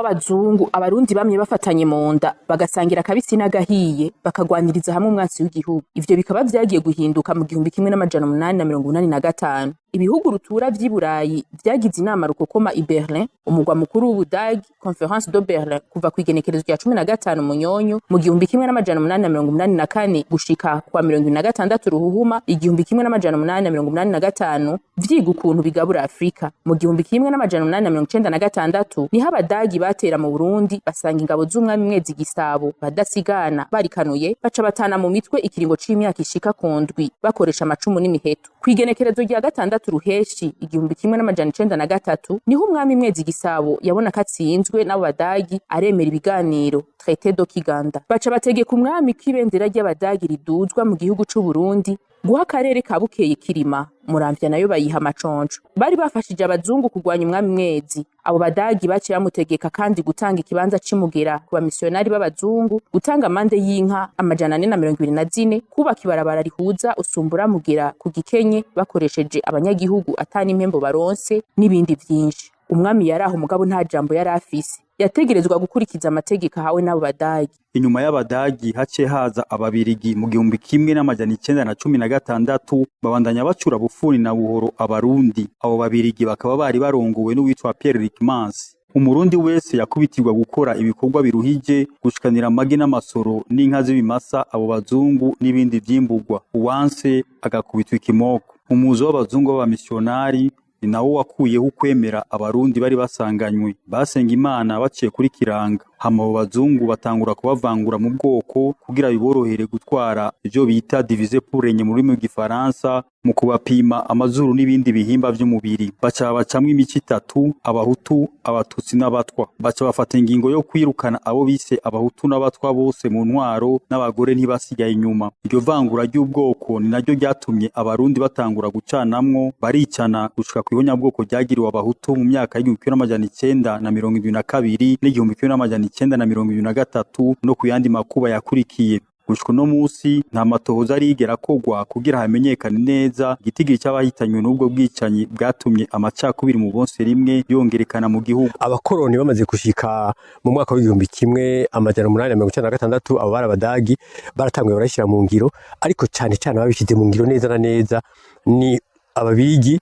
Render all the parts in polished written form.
w'abazungu, Abarundi bamye bafatanye mu nda, bagasangira akabisi n'agahiye, bakagwaniriza hamwe umwansi w'igihugu. Ivyo bikaba vyagiye guhinduka mu 1885. Ibihugu rutura vy'i Burayi vyagize inama rukokoma i Berlin, umugwa mukuru w'Ubudagi, Conférence de Berlin, kuva kw'igenekerezo rya 15 Munyonyo mu 1884 gushika kwa 26 Ruhuhuma 1885, vyiga ukuntu bigabura Afrika. Mu 1896 niho Abadagi batera mu Burundi, basanga ingabo z'umwami Mwezi Gisabo badasigana barikanuye, baca batana mu mitwe ikiringo c'imyaka ishika ku 7, bakoresha amacumu n'imiheto. Kw'igenekerezo rya 6 Ruheshi 1903 niho umwami Mwezi Gisabo yabona ko atsinzwe n'abo Badagi, aremera ibiganiro, Traité de Kiganda. Baca bategeka umwami ko ibendera ry'Abadagi riduzwa mu gihugu c'u Burundi, guha akarere ka Bukeye Kirima, Muramvya nayo bayiha Amaconco. Bari bafashije abazungu kurwanya umwami Mwezi. Abo Badagi baciye bamutegeka kandi gutanga ikibanza c'Imugera ku bamisiyonari b'abazungu, gutanga amande y'inka 424, kubaka ibarabara rihuza Usumbura Mugera ku Gikenye bakoresheje abanyagihugu atani impembo baronse, n'ibindi vyinshi. Umwami yari aho, mugabo nta jambo yari afise, yategerezwa gukurikiza amategeko ahawe n'abo Badagi. Inyuma y'Abadagi haciye haza Ababirigi mu 1916, babandanya bacura bufuni na buhoro Abarundi. Abo Babirigi bakaba bari barongowe n'uwitwa Pierre Ryckmans. Umurundi wese yakubitirwa gukora ibikorwa biruhije, gushikanira amagi n'amasoro n'inka z'ibimasa abo bazungu n'ibindi vyimburwa. Uwanse agakubitwa ikimoko. Umuzo w'abazungu b'abamisiyonari ni nawo wakuyeho ukwemera Abarundi bari basanganywe, basenga Imana baciye kuri Kiranga. Hama abo bazungu batangura kubavangura mu bwoko kugira biborohere gutwara, ivyo bita diviser pour régner mu rurimi rw'igifaransa, mu kubapima amazuru n'ibindi bihimba vy'umubiri. Baca bacamwo imico itatu: Abahutu, Abatutsi n'Abatwa. Baca bafata ingingo yo kwirukana abo bise Abahutu n'Abatwa bose mu ntwaro, n'abagore ntibasigaye inyuma. Iryo vangura ry'ubwoko ni naryo ryatumye Abarundi batangura gucanamwo, baricana, gushika kw'ihonyabwoko ryagiriwe Abahutu mu myaka y'1972 n'1973 no ku yandi makuba yakurikiye. Gushika uno musi nta matohoza arigera akorwa kugira hamenyekane neza igitigiri c'abahitanywe n'ubwo bwicanyi bwatumye amacakubiri mu bonse rimwe yongerekana mu gihugu. Abakoroni bamaze gushika mu mwaka w'1896, abo bari Abadagi, baratanguye barashyira mu ngiro, ariko cyane cyane babishyize mu ngiro neza na neza ni Ababirigi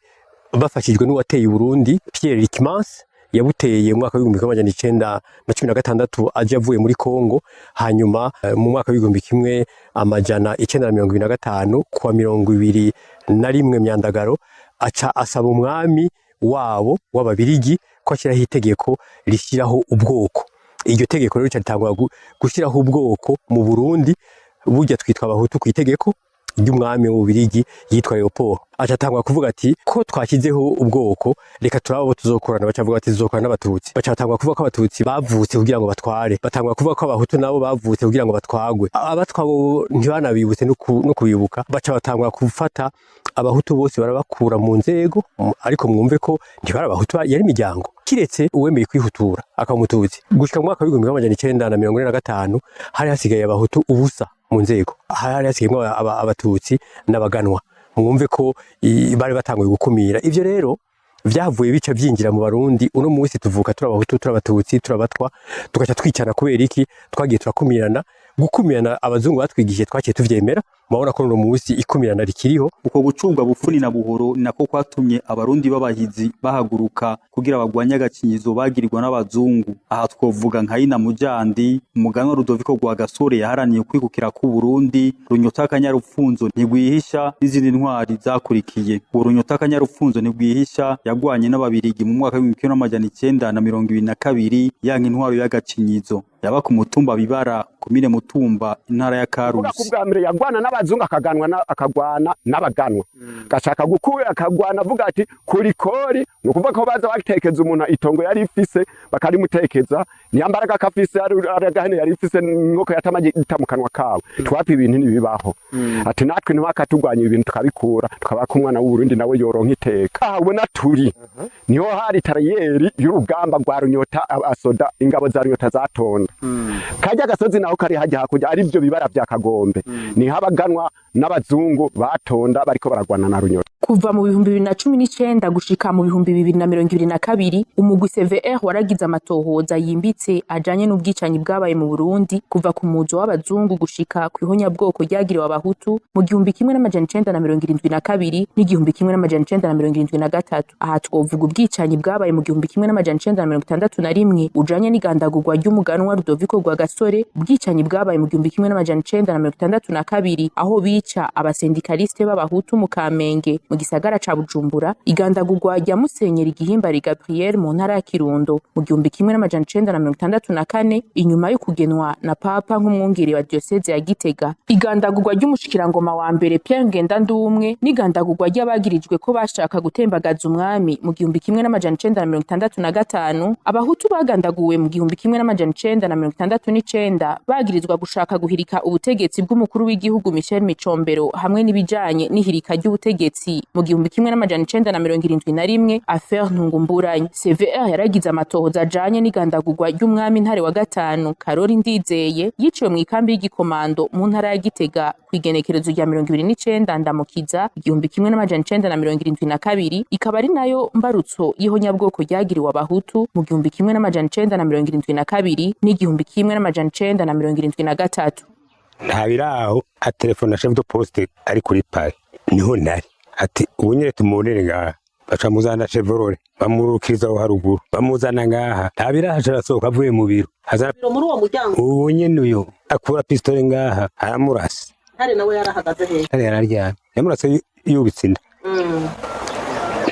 bafashijwe n'uwateye Burundi, Pierre Ryckmans. Yabuteye mu mwaka w'1916 aje avuye muri Kongo. Hanyuma mu mwaka w'1925, kuwa 21 Myandagaro, aca asaba umwami wabo w'Ababirigi ko ashyiraho itegeko rishyiraho ubwoko. Iryo tegeko rero ritangura gushyiraho ubwoko mu Burundi. Burya twitwa Abahutu ku itegeko ry'umwami w'Ububirigi yitwa Leopold. Aca atangura kuvuga ati: "Ko twashyizeho ubwoko, reka turabe abo tuzokorana." Baca bavuga ati: "Tuzokorana n'Abatutsi." Baca batangura kuvuga ko Abatutsi bavutse kugira ngo batware, batangura kuvuga ko Abahutu nabo bavutse kugira ngo batwagwe. Abatwa bo ntibanabibutse no kubibuka. Baca batangura gufata Abahutu bose barabakura mu nzego, ariko mwumve ko ntibari Abahutu, yari imiryango, kiretse uwemeye kwihutura akaba Umututsi. Gushika mu mwaka w'1945 hari hasigaye Abahutu ubusa mu nzego, hari hasigayemwo Abatutsi n'Abaganwa. Mwumve ko bari batanguye gukumira. Ivyo rero vyavuye bica vyinjira mu Barundi. Uno munsi tuvuka turi Abahutu, turi Abatutsi, turi Abatwa, tugaca twicana. Kubera iki? Twagiye turakumirana. Gukumirana abazungu batwigishije twaciye tuvyemera. Murabona ko uno munsi ikumirana rikiriho. Uko gucunga bufuni na buhoro ni nako kwatumye Abarundi b'abahizi bahaguruka kugira bagwanye agakinyizo bagirirwa n'abazungu. Aha twovuga nka Ina Mujandi, umuganwa Rudoviko Rwagasore yaharaniye ukwikukira k'Uburundi, Runyota Kanyarupfunzo Ntigwihisha n'izindi ntwari zakurikiye. Uwo Runyota Kanyarupfunzo Ntigwihisha yagwanye n'Ababirigi mu mwaka w'1922, yanka intwaro y'agacinyizo. Yaba ku mutumba Bibara, komine Mutumba, intara ya Kuvuga ko Karusi. Ubwa mbere yagwana n'abazungu, akaganwa akagwana n'abaganwa, gashaka gukura, akagwana avuga ati kuri kori. Ni ukuvuga ko baza batekeza umuntu itongo yari ifise, bakarimutekeza, niyambaraga kafise ari agahene yari ifise, inkoko yatamaje ita mu kanwa kawe. Twapa ibintu ntibibaho. Ati natwe ntibakaturwanya, ibintu tukabikura, tukabaka umwana w'Uburundi nawe yoronka iteka. Aha ubona turi niho hari tariyeri y'urugamba rwa Runyota, asoda ingabo za Runyota zatonda. Kajya gasozi naho kari hajya hakurya, ari byo bibara vya Kagombe, niho abaganwa. N'abazungu batonda bariko baragwana na Runyoni. Kuva mu 2019 gushika mu 2022, umugwi CVR waragize amatohoza yimbitse ajanye n'ubwicanyi bwabaye mu Burundi kuva ku muzo w'abazungu gushika kw'ihonyabwoko ryagiriwe abahutu mu 1972 n'1973. Aha twovuga ubwicanyi bwabaye mu 1961 ujanye n'igandagurwa ry'umuganwa Rudoviko Rwagasore, ubwicanyi bwabaye mu 1962 aho bica abasendikaliste b'abahutu mu Kamenge mu gisagara ca Bujumbura, igandagurwa rya Musenyeri Gihimbari Gabriel mu ntara ya Kirundo mu 1964 inyuma yo kugenwa na Papa nk'umwungere wa diocese ya Gitega, igandagurwa ry'umushikirangoma wa mbere Pierre Ngendandumwe n'igandagurwa ry'abagirijwe ko bashaka gutembagaza umwami mu 1965. Abahutu bagandaguwe mu 1969 bagirizwa gushaka guhirika ubutegetsi bw'umukuru w'igihugu Michel Micombero hamwe n'ibijanye n'ihirika ry'ubutegetsi mu 1971, affaire Ntungumburanye. CVR yaragize amatohoza ajanye n'igandagurwa ry'umwami Ntare wa gatanu Karori Ndizeye, yiciwe mu ikambi y'igikomando mu ntara ya Gitega kw'igenekerezo rya 29 Ndamukiza 1972, ikaba ari nayo mbarutso y'ihonyabwoko ryagiriwe abahutu mu 1972 n'1973. Ntabiraho atelefona chef de poste ari kuri pari niho nari, ati ubu nyene tumubonere ngaha. Baca muzana Chevrolet, bamurukiriza aho haruguru, bamuzana ngaha. Ntabiraho aca arasohoka avuye mu biro, azana Muri uwo muryango. Ubu nyene uyo akura pistolet ngaha, aramurasa. Ntare nawe yarahagaze hehe? Ntare yararyamye, yamurasa yubitse inda.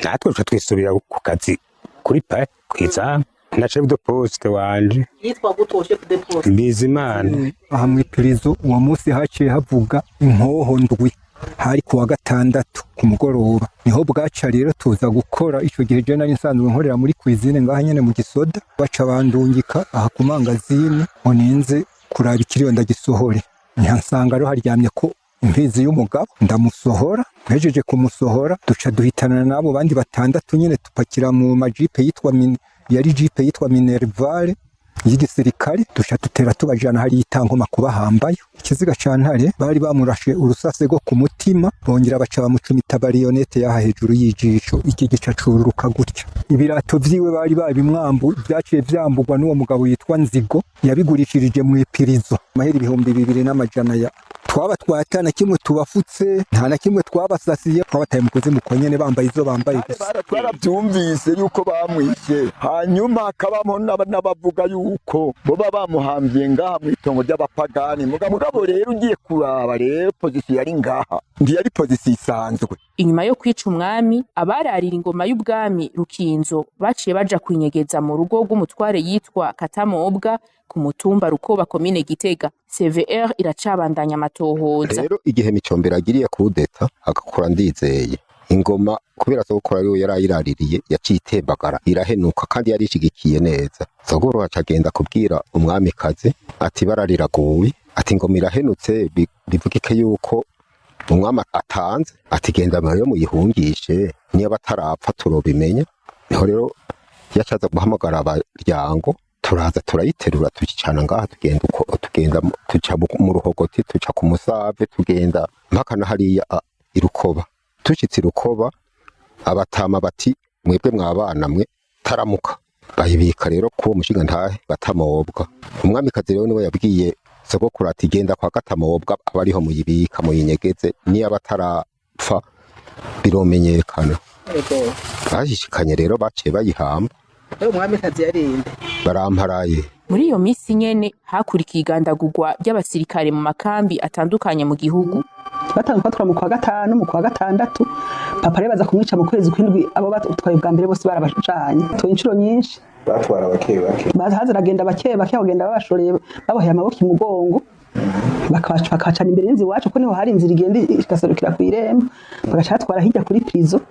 Natwe duca twisubira ku kazi kuri pari kw'izamu na chef de poste wanje. Yitwa gute uwo chef de poste? Bizimana. Aha mu ipirizo uwo munsi haciye havuga inkoho ndwi, hari ku wa gatandatu ku mugoroba niho bwaca. Rero tuza gukora ico gihe, je nari nsanzwe nkorera muri cuisine ngaha nyene mu gisoda, baca bandungika aha ku mangazini ngo ninze kuraba ikiriyo ndagisohore. Nyansanga rero haryamye ko imfizi y'umugabo, ndamusohora. Mpejeje kumusohora duca duhitanana n'abo bandi batandatu nyene, tupakira mu majipe yitwa yari jipe yitwa Minervale y'igisirikare, duca dutera tubajana hariya itankoma kubahambayo. Ikiziga ca Ntare bari bamurashe urusase rwo ku mutima, bongera baca bamucumita baïonnette yaha hejuru y'ijisho, iki gica cururuka gutya. Ibirato vyiwe bari babimwambu, vyaciye vyambugwa n'uwo mugabo yitwa Nzigo, yabigurishirije mu ipirizo amahera 2500 ya twaba twatana kimwe tubafutse, nta na kimwe twabasasiye, twabataye mu kuzimu konyene bambaye izo bambaye gusa. Twarabyumvise yuko bamwishe, hanyuma hakabamo n'abavuga yuko boba bamuhambiye ngaha mu itongo ry'abapagani. Mugabo rero ugiye kuraba rero position yari ngaha ntiyari position isanzwe. Inyuma yo kwica umwami, abararira ingoma y'ubwami Rukinzo baciye baja kwinyegeza mu rugo rw'umutware yitwa Katamobwa ku mutumba Rukoba, komine Gitega. CVR iracabandanya amatohoza. Rero igihe Micombero agiriye kudeta agakora Ndizeye, ingoma kubera sogokuru ariwe yari ayiraririye yaciye itembagara irahenuka, kandi yari ishigikiye neza. Sogokuru aca agenda kubwira umwamikazi ati barariraguwe, ati ingoma irahenutse, bivugike yuko umwami atanze, ati genda rero muyihungishe, niba batarapfa turobimenya. Niho rero yacaza guhamagara abaryango, turaza turayiterura, tuyicana ngaha, tugenda uko tugenda, tuca mu Ruhogoti, tuca ku Musave, tugenda mpaka na hariya irukoba. Tushitse irukoba, abatama bati mwebwe mwabana mwe taramuka. Bayibika rero kuwo mushinga ntahe Batamobwa. Umwamikazi rero niwe yabwiye sogokuru ati genda kwa Gatamobwa abariho muyibika muyinyegeze, niyo batarapfa biromenyekana. Bashishikanye rero baciye bayihamba. Rero umwamikazi yarinde? Baramparaye. Muri iyo misi nyene hakurikiye igandagurwa ry'abasirikare mu makambi atandukanye mu gihugu. Batangiye kubatwara mu kwa gatanu, mu kwa gatandatu papa rero baza kumwica mu kwezi kw'indwi. Abo batwaye bwa mbere bose barabajanye tuye inshuro nyinshi. Batwara bake bake? Baza baragenda bake bake, bagenda babashoreye baboheye amaboko imugongo, bakabacana imbere y'inzu iwacu, kuko niho hari inzira igenda igaserukira ku irembo, bagaca batwara hirya kuri prison.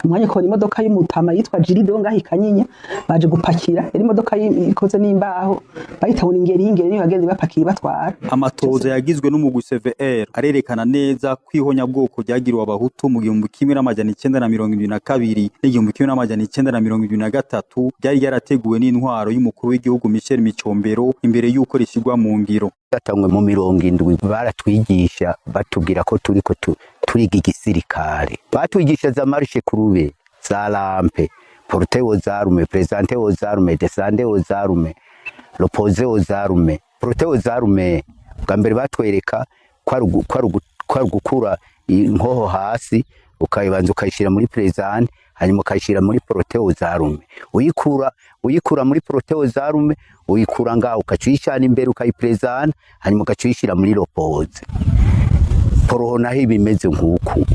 Umwanya ukabona imodoka y'umutama yitwa Jirido ngaho ikanyinya baje gupakira, yari imodoka ikoze n'imbaho bayita ngo ni ingeri y'ingeri, niyo bagenda bapakiye batwara. Amatohoza yagizwe n'umugwi CVR arerekana neza ko ihonyabwoko ryagiriwe abahutu mu 1972 n'1973 ryari ryarateguwe n'intwaro y'umukuru w'igihugu Michel Micombero imbere y'uko rishyirwa mu ngiro. Batangwe mu 70 baratwigisha, batubwira ko turiko turiga igisirikare. Batwigisha za marche courbée, za rampe, porter aux armes, présenter aux armes, descendre aux armes, reposer aux armes. Porter aux armes, bwa mbere batwereka ko ari ugukura inkoho hasi, ukayibanza ukayishyira muri présenter, hanyuma ukayishyira muri porter aux armes. Uyikura muri porter aux armes, uyikura ngaho, ukaca uyishyana imbere, ukayiprezanta, hanyuma ugaca uyishyira muri reposer. Poroho naho iba imeze nk'uku,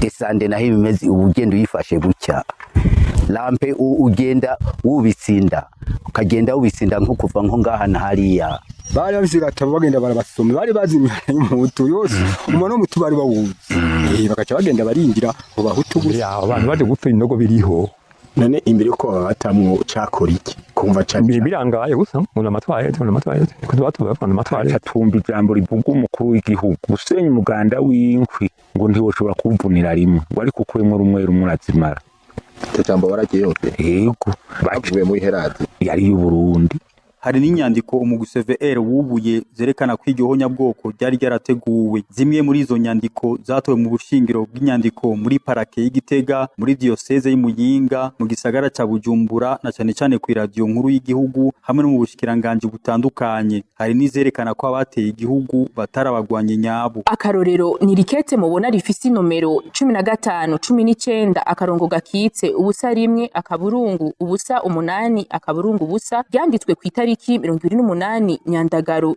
descendre naho iba imeze uba ugenda uyifashe gutya. Rampe ugenda wubitsinda, ukagenda wubitsinda nko kuva nko ngaha na hariya. Bari bafise gatabo, bagenda barabasoma, bari bazi imihana y'umuhutu yose, umuntu w'umuhutu bari bawuzi. Bagaca bagenda barinjira mu bahutu gusa. Abantu baje gupfa ibinogo biriho. None imbere yuko babatamwo cakora iki kumva ca birangaye gusa ngo amatware, ngo amatware ko tuba amatware. Tumva ijambo rivuga umukuru w'igihugu usenya umuganda w'inkwi ngo ntiwoshobora kuwuvunira rimwe, ngo ariko ukuyemwo rumwe rumwe urazimara. Iryo jambo wararyumviye? Yego. Bavuye muri heradi? Yari y'Uburundi. Hari n'inyandiko umugwi CVR wubuye zerekana ko iryo honyabwoko ryari ryarateguwe. Zimwe muri izo nyandiko zatowe mu bushingiro bw'inyandiko muri parake y'Igitega, muri diyoseze y'Imuyinga, mu gisagara ca Bujumbura, na cane cane kw'iradiyo nkuru y'igihugu, hamwe no mu bushikiranganji butandukanye. Hari n'izerekana ko abateye igihugu batarabagwanye nyabo. Akarorero ni rikete mubona rifise inomero 15 19 akarongo gakitse 0 1.0 8.0, ryanditswe ku itariki 28 Nyandagaro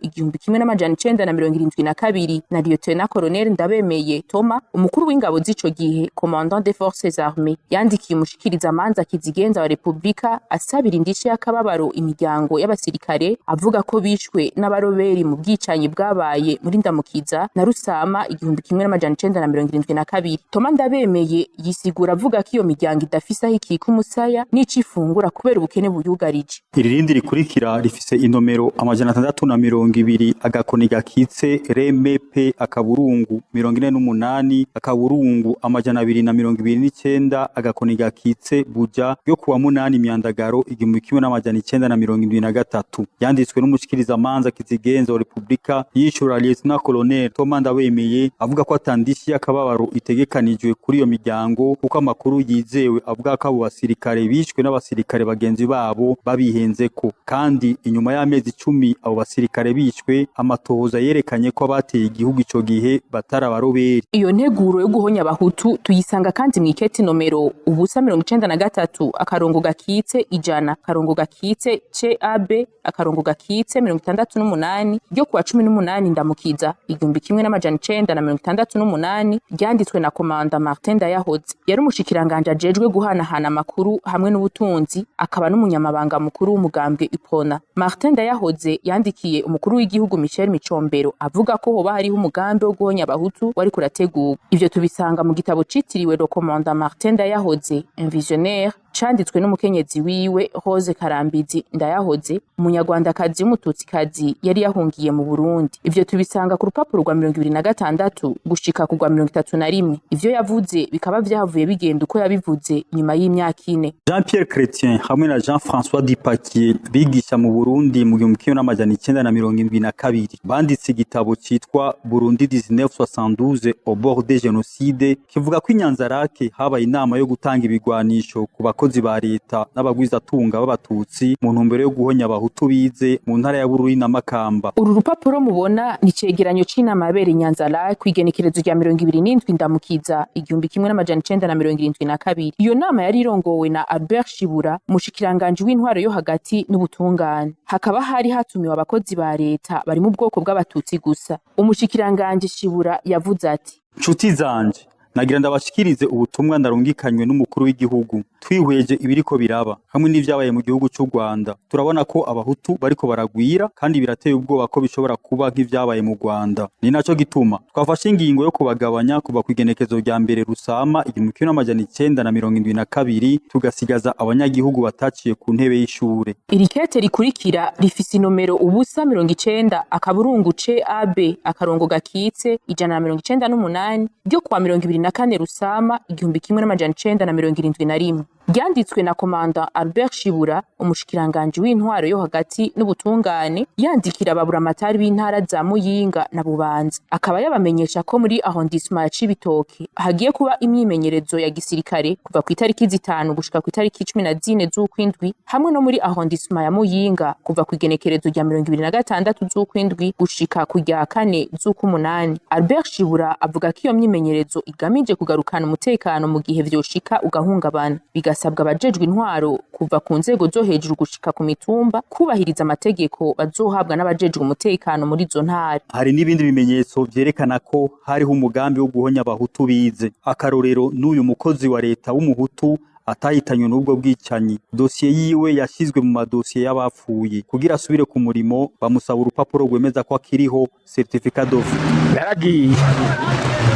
1972 na Lieutenant Colonel Ndabemeye Toma, umukuru w'ingabo z'ico gihe, commandant des forces armées. Yandikiye umushikirizamanza kizigenza wa Republika asabira indishyi y'akababaro imiryango y'abasirikare avuga ko bishwe n'abaroberi mu bwicanyi bwabaye muri Ndamukiza na Rusama 1972. Toma Ndabemeye yisigura avuga ko iyo miryango idafise aho ikika umusaya n'ico ifungura kubera ubukene buyugarije. Iri rindi rikurikira rifise inomero 620 agakoni gakitse RMP akaburungu 48 akaburungu 229 agakoni gakitse buja, yo kuwa 8 Myandagaro 1973, yanditswe n'umushikirizamanza kizigenza wa Republika, yishura Lieutenant Colonel Thomas Ndabemeye, avuga ko atandishyi y'akababaro itegekanijwe kuri iyo miryango, kuko amakuru yizewe avuga ko abo basirikare bishwe n'abasirikare bagenzi babo babihenzeko. Kandi inyuma y'amezi 10 abo basirikare bishwe, amatohoza yerekanye ko abateye igihugu ico gihe batari abaroberi. Iyo nteguro yo guhonya abahutu tuyisanga kandi mw'iketi nomero 093 akarongo gakitse 100 akarongo gakitse CAB akarongo gakitse 68, ryo kuwa 18 Ndamukiza 1968, ryanditswe na Komanda Martin Ndayahoze, yari umushikiranganje ajejwe guhanahana amakuru hamwe n'ubutunzi, akaba n'umunyamabanga mukuru w'umugambwe UPRONA. Martin Ndayahoze yandikiye umukuru w'igihugu Michel Micombero avuga ko hoba hariho umugambi wo guhonya abahutu wari kurategurwa. Ivyo tubisanga mu gitabo citiriwe le commandant Martin Ndayahoze, un visionnaire, canditswe n'umukenyezi wiwe Rose Karambizi Ndayahoze, umunyarwandakazi w'umututsikazi yari yahungiye mu Burundi. Ivyo tubisanga ku rupapuro rwa 26 gushika ku rwa 31. Ivyo yavuze bikaba vyahavuye bigenda uko yabivuze nyuma y'imyaka 4. Jean-Pierre Chrétien hamwe na Jean-François Dupaquier, bigisha mu Burundi mu 1972, banditse igitabo citwa Burundi 1972 au bord des génocides, kivuga ko i Nyanzarake habaye inama yo gutanga ibigwanisho ku bakozi ba leta n'abagwizatunga b'abatutsi mu ntumbero yo guhonya abahutu bize mu ntara ya Bururi na Makamba. Uru rupapuro mubona ni icegeranyo c'inama yabereye i Nyanzarake kw'igenekerezo rya 27 Ndamukiza 1972. Iyo nama yari irongowe na Albert Shibura, umushikiranganji w'intwaro yo hagati n'ubutungane. Hakaba hari hatumiwe abakozi ba leta bari mu bwoko bw'abatutsi gusa. Umushikiranganji Shibura yavuze ati: Nshuti zanje, nagira ndabashikirize ubutumwa ndarungikanywe n'umukuru w'igihugu. Twihweje ibiriko biraba hamwe n'ivyabaye mu gihugu c'u Rwanda, turabona ko abahutu bariko baragwira, kandi birateye ubwoba ko bishobora kuba nk'ivyabaye mu Rwanda. Ni naco gituma twafashe ingingo yo kubagabanya kuva ku igenekezo rya 1 Rusama 1972, tugasigaza abanyagihugu bataciye ku ntebe y'ishure. Iri kete rikurikira rifise inomero 090 akaburungu CAB akarongo gakitse 198, ryo kuwa 24 Rusama 1971. Ryanditswe na Komanda Albert Shibura, umushikiranganji w'intwaro yo hagati n'ubutungane, yandikira ababuramatari b'intara za Muyinga na Bubanza. Akaba yabamenyesha ko muri arrondissement ya Cibitoke hagiye kuba imyimenyerezo ya gisirikare kuva ku itariki 5 gushika ku itariki 14 z'ukwindwi, hamwe no muri arrondissement ya Muyinga kuva ku igenekerezo rya 26 z'ukwindwi gushika ku rya 4 z'ukumunani. Albert Shibura avuga ko iyo myimenyerezo igamije kugarukana umutekano mu gihe vyoshika ugahungabana, bigasabwa abajejwe intwaro kuva ku nzego zo hejuru gushika ku mitumba kubahiriza amategeko bazohabwa n'abajejwe umutekano muri izo ntara. Hari n'ibindi bimenyetso vyerekana ko hariho umugambi wo guhonya abahutu bize. Akarorero n'uyu mukozi wa leta w'umuhutu atahitanywe n'ubwo bwicanyi. Dosiye yiwe yashizwe mu madosiye y'abapfuye. Kugira asubire ku murimo bamusaba urupapuro rwemeza ko akiriho, certificat de vie. Naragiye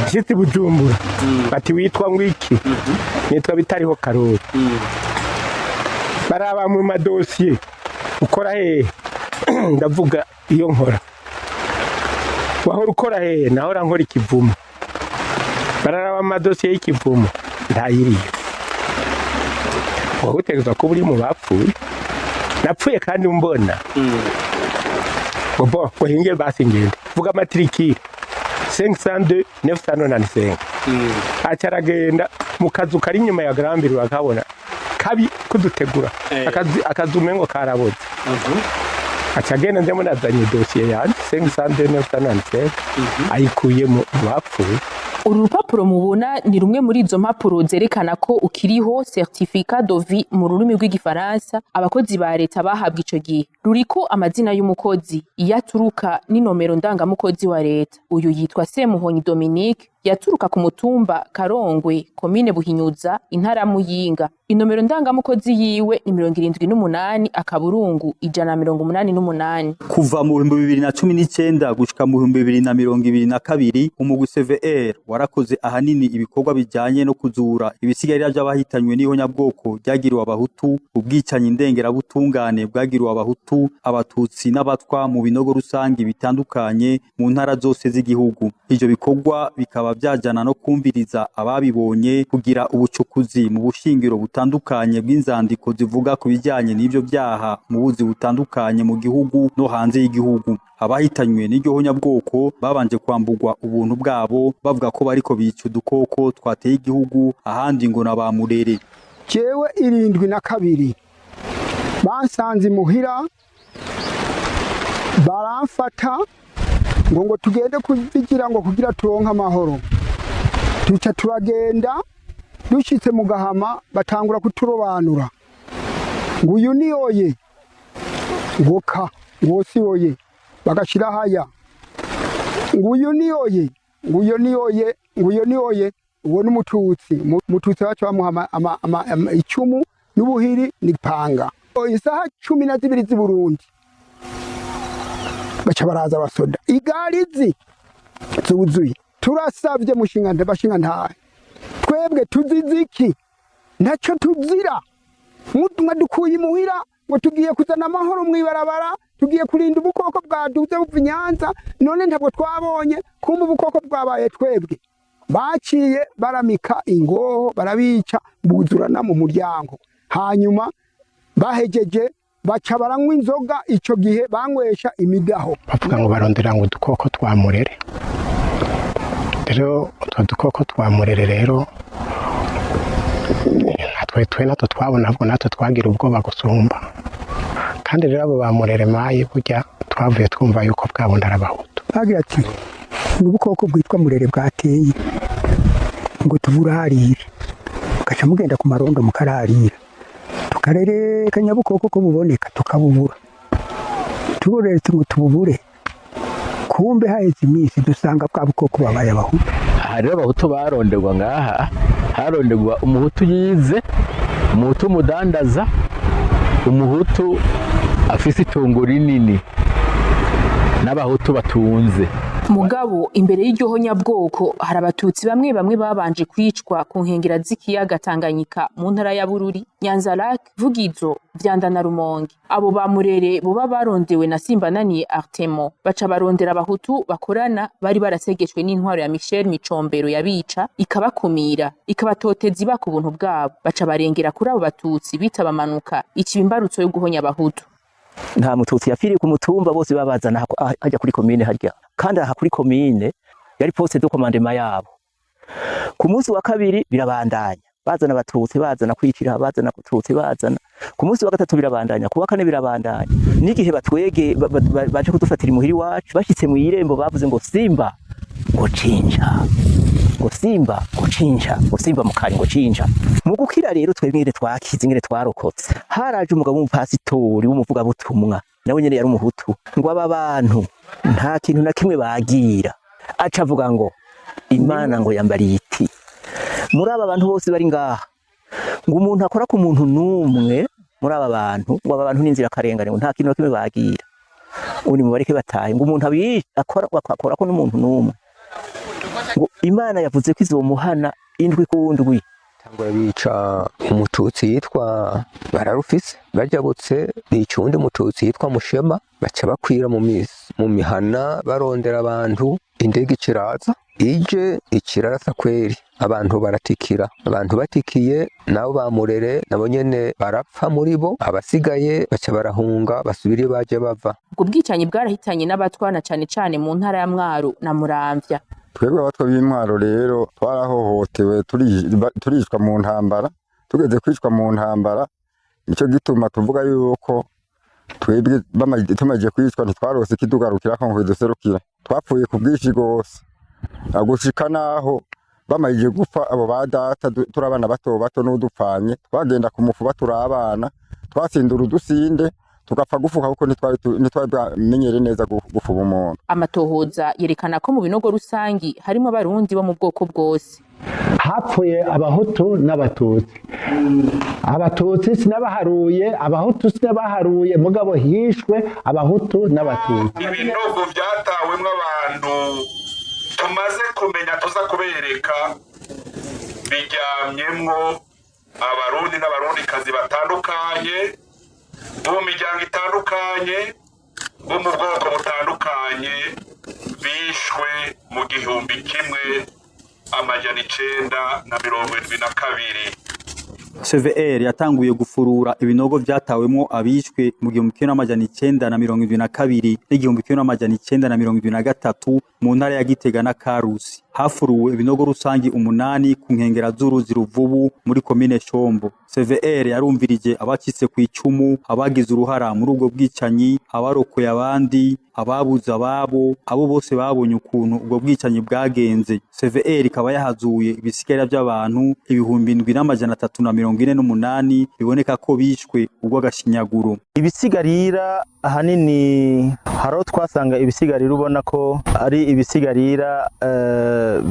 nshitse i Bujumbura, bati witwa ngwiki? Nitwa Bitariho Karori. Baraba mu madosiye, ukora hehe? Ndavuga iyo nkora. Wahora ukora hehe? Nahora nkora ikivumo. Bararaba amadosiye y'ikivumo, ntayiriyo. Wowe utegerezwa kuba uri mu bapfuye. Napfuye kandi mbona ngo bo ngo hinge basi ngende vuga matricule 502 995. Aca aragenda mu kazu kari inyuma ya Grambiri, bakabona kabi kudutegura akazu umengo karaboze. Aca agenda, ndemo nazanye dosiye yanje 502 995, ayikuye mu bapfuye. Uru rupapuro mubona ni rumwe muri izo mpapuro zerekana ko ukiriho, certificat de vie mu rurimi rw'igifaransa, abakozi ba leta bahabwa ico gihe. Ruriko amazina y'umukozi, iyo aturuka n'inomero ndangamukozi wa leta. Uyu yitwa Semuhonyi Dominique, yaturuka ku mutumba Karongwe, komine Buhinyuza, intara ya Muyinga. Inomero ndangamukozi yiwe ni 78.188. Kuva mu 2019 gushika mu 2022, umugwi CVR warakoze ahanini ibikorwa bijanye no kuzura ibisigarira vy'abahitanywe n'ihonyabwoko ryagiriwe abahutu, ubwicanyi ndengerabutungane bwagiriwe abahutu, abatutsi n'abatwa mu binogo rusangi bitandukanye mu ntara zose z'igihugu. Ivyo bikorwa bikaba vyajana no kumviriza ababibonye, kugira ubucukuzi mu bushingiro butandukanye bw'inzandiko zivuga ku bijanye n'ivyo vyaha mu buzi butandukanye mu gihugu no hanze y'igihugu. Abahitanywe n'iryo honyabwoko babanje kwamburwa ubuntu bwabo, bavuga ko bariko bica udukoko twateye igihugu, ahandi ngo na ba murere. Jewe 72 bansanze imuhira, baramfata ngo tugende kubigira ngo kugira turonke amahoro. Duca turagenda, dushitse mu Gahama batangura kuturobanura ngo uyu ni oye, ngo ka ngo si oye, bagashira haya ngo uyu ni oye, ngo uyu ni oye, ngo uyu ni oye, uwo ni umututsi. Umututsi baca bamuha icumu n'ubuhiri n'ipanga. Isaha 12 z'i Burundi baca baraza abasoda, igarizi zuzuye. Turasavye mushinga bashinga ntahe, twebwe tuziziki? Ntacyo tuzira. Mwadukuye imuhira ngo tugiye kuzana amahoro mw'ibarabara, tugiye kurinda ubukoko bwaduze buva i Nyanza, none ntabwo twabonye kumva ubukoko bwabaye twebwe. Baciye baramika ingoho, barabica, buzurana mu muryango. Hanyuma bahejeje baca baranywa inzoga, ico gihe banywesha imidaho. Bavuga ngo barondera ngo udukoko twa murere. Rero utwo dukoko twa murere rero natwe twe natwo twabona, ahubwo natwe twagira ubwoba gusumba. Kandi rero abo ba murere mayi burya twavuye twumva yuko bwabundi ari abahutu. Bagira ati ni ubukoko bwitwa murere bwateye, ngo tuburarire, mugaca mugenda ku marondo mukararira, tukarereka nyabukoko ko buboneka, tukabubura. Tubureretse ngo tububure, kumbe haheze iminsi dusanga bwa bukoko babaye abahutu. Aha rero abahutu baronderwa ngaha, haronderwa umuhutu yize, umuhutu umudandaza, umuhutu afise itongo rinini n'abahutu batunze. Mugabo imbere y'iryo honyabwoko hari abatutsi bamwe bamwe babanje kwicwa ku nkengera z'ikiyaga Tanganyika mu ntara ya Bururi, Nyanza-Lac, Vugizo, Vyanda na Rumonge. Abo ba Murere boba barondewe na Simbananiye Artemo baca barondera abahutu bakorana bari barasegeshwe n'intwaro ya Michel Micombero yabica ikabakumira ikabatoteza ibaka ubuntu bwabo, baca barengera kuri abo batutsi bita bamanuka ikiba imbarutso yo guhonya abahutu. Nta mututsi yapfiriye ku mutumba, bose babazana hajya kuri komine harya, kandi aha kuri komine yari poste de commandement yabo. Ku munsi wa kabiri birabandanya, bazana abatutsi, bazana kwicira, bazana kututsi, bazana. Ku munsi wa gatatu birabandanya, ku wa kane birabandanya, n'igihe batwege baje kudufatira imuhiri wacu, bashitse mu irembo bavuze ngo simba ngo cinja, ngo simba ngo cinja, ngo simba mukari ngo cinja. Mu gukira rero twebwe ingene twakize, ingene twarokotse, haraje umugabo w'umupasitori w'umuvugabutumwa, nawe nyene yari umuhutu, ngo aba bantu nta kintu na kimwe bagira, aca avuga ngo Imana ngo yambariye iti muri aba bantu bose bari ngaha, ngo umuntu akora ku muntu n'umwe muri aba bantu, ngo aba bantu n'inzirakarengane, ngo nta kintu na kimwe bagira, ngo nimubareke batahe, ngo umuntu akora akora ko n'umuntu n'umwe, ngo Imana yavuze ko izomuhana indwi ku ndwi. Tangura bica umututsi yitwa Bararufise, bajabutse bica uwundi mututsi yitwa Mushema, baca bakwira mu mihana barondera abantu. Indege ikiraza ije ikirarasa kweri, abantu baratikira, abantu batikiye nabo bamurere nabo nyene barapfa muri bo, abasigaye baca barahunga basubira iyo baje bava. Ubwo bwicanyi bwarahitanye n'abatwana cane cane mu ntara ya Mwaro na Muramvya. Twebwe abatwa b'intwaro rero twarahohotewe, turicwa mu ntambara. Tugeze kwicwa mu ntambara, nicyo gituma tuvuga yuko twebwe tumaze kwicwa ntitwarose ikidugarukirako ngo kiduserukira. Twapfuye ku bwinshi rwose, gushika naho bamajije gupfa abo ba data, turi abana bato bato n'udupfanye, twagenda ku mufuba turi abana, twasindura udusinde tugapfa gufuka kuko ntitwari bwamenyere neza gufuba umuntu. Amatohoza yerekana ko mu binogo rusangi harimo abarundi bo mu bwoko bwose. Hapfuye abahutu n'abatutsi, abatutsi sinabaharuye, abahutu sinabaharuye, mugabo hishwe abahutu n'abatutsi. Ibinogo byatawemwo abantu tumaze kumenya tuza kubereka biryamyemwo abarundi n'abarundikazi batandukanye, bo mu miryango itandukanye, bo mu bwoko butandukanye, bishwe mu 1972. CVR yatanguye gufurura ibinogo vyatawemwo abishwe mu 1972 n'1973 mu ntara ya Gitega na Karusi. Hafuruwe ibinogo rusangi 8 ku nkengera z'uruzi Ruvubu muri komine Shombo. CVR yarumvirije abacitse ku icumu, abagize uruhara muri ubwo bwicanyi, abarokoye abandi, ababuze ababo, abo bose babonye ukuntu ubwo bwicanyi bwagenze. CVR ikaba yahazuye ibisigarira by'abantu 7348 biboneka ko bishwe urw'agashinyaguro. Ibisigarira ahanini hari aho twasanga ibisigarira ubona ko ari ibisigarira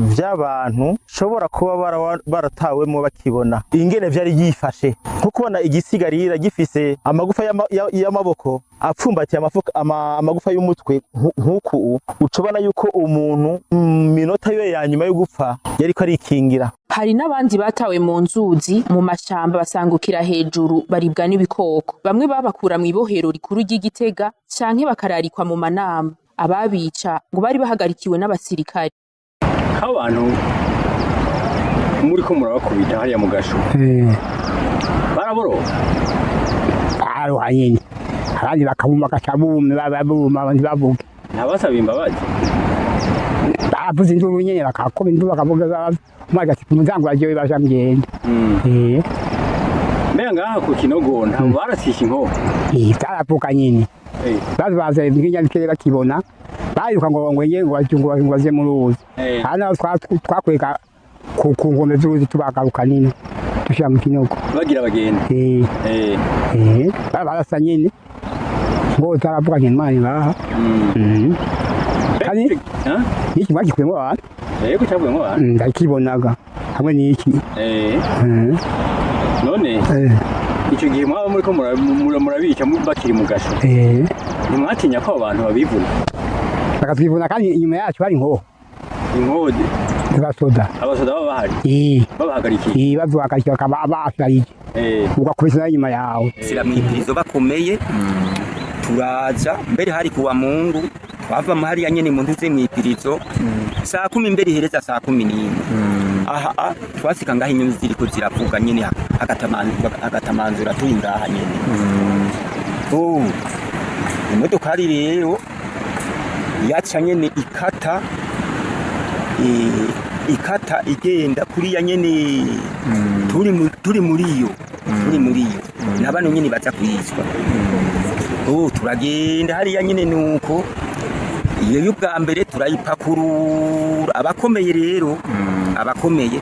by'abantu shobora kuba baratawemo bakibona ingene vyari yifashe, nko kubona igisigarira gifise amagufa y'amaboko apfumbatiye amagufa y'umutwe nk'uku, ucubona yuko umuntu mu minota yiwe ya nyuma yo gupfa yariko arikingira. Hari n'abandi batawe mu nzuzi, mu mashamba, basangukira hejuru baribwa n'ibikoko. Bamwe babakura mw'ibohero rikuru ry'Igitega canke bakararikwa mu manama. Ababica ngo bari bahagarikiwe n'abasirikare. Abantu muri ko murabakubita hariya mu gasho baraboroga? Baroha nyene, abandi bakabuma, bagaca bumwe babuma ntibavuge. Ntabasaba imbabazi? Bavuze induru nyene, bakakuba induru, bakavuga umwe ati umuryango wajewe baja mugenda. Mbega ngaha ku kinogo ntabwo barasisha inkoho? Vyaravuka nyene, baza nk'inyabikere bakibona bayiruka ngo ngo ngo baje mu ruzi. Hano twakweka ku nkombe z'uruzi, tubagaruka nini dushira mu kinogo. Bagira bagenda? Barasa nyene ngo zaravuga nk'Imana baha. Kandi n'iki mwagikuyemo abantu? Yego, cyavuyemo abantu. Ndakibonaga hamwe n'iki. None icyo gihe mwaba muriko murabica bakiri mu gasho, ntimwatinya ko abo bantu babivuna? Bakatwivuna kandi inyuma yacu hari inkoho. Inkode? Abasoda. Abasoda baba bahari? Eh. Babahagarikiye? Eh, baduhagarikiye bakaba basharije. Ugakubise nayo inyuma yawe. Sira mwipirizo bakomeye turaza mbere hari kuwa Mungu twava hariya nyene mu ntuze mwipirizo saa 10 mbere ihereza saa 11 aha twasika ngaho inyoni ziriko ziravuga nyene agatamanzura turi ngaha nyene. Oh, imodokari rero yaca nyene ikata ikata igenda kuriya nyene turi muri iyo nabano nyene baza kwicwa. Oh, turagenda hariya nyene nuko iyo y'ubwa mbere turayipakurura abakomeye rero abakomeye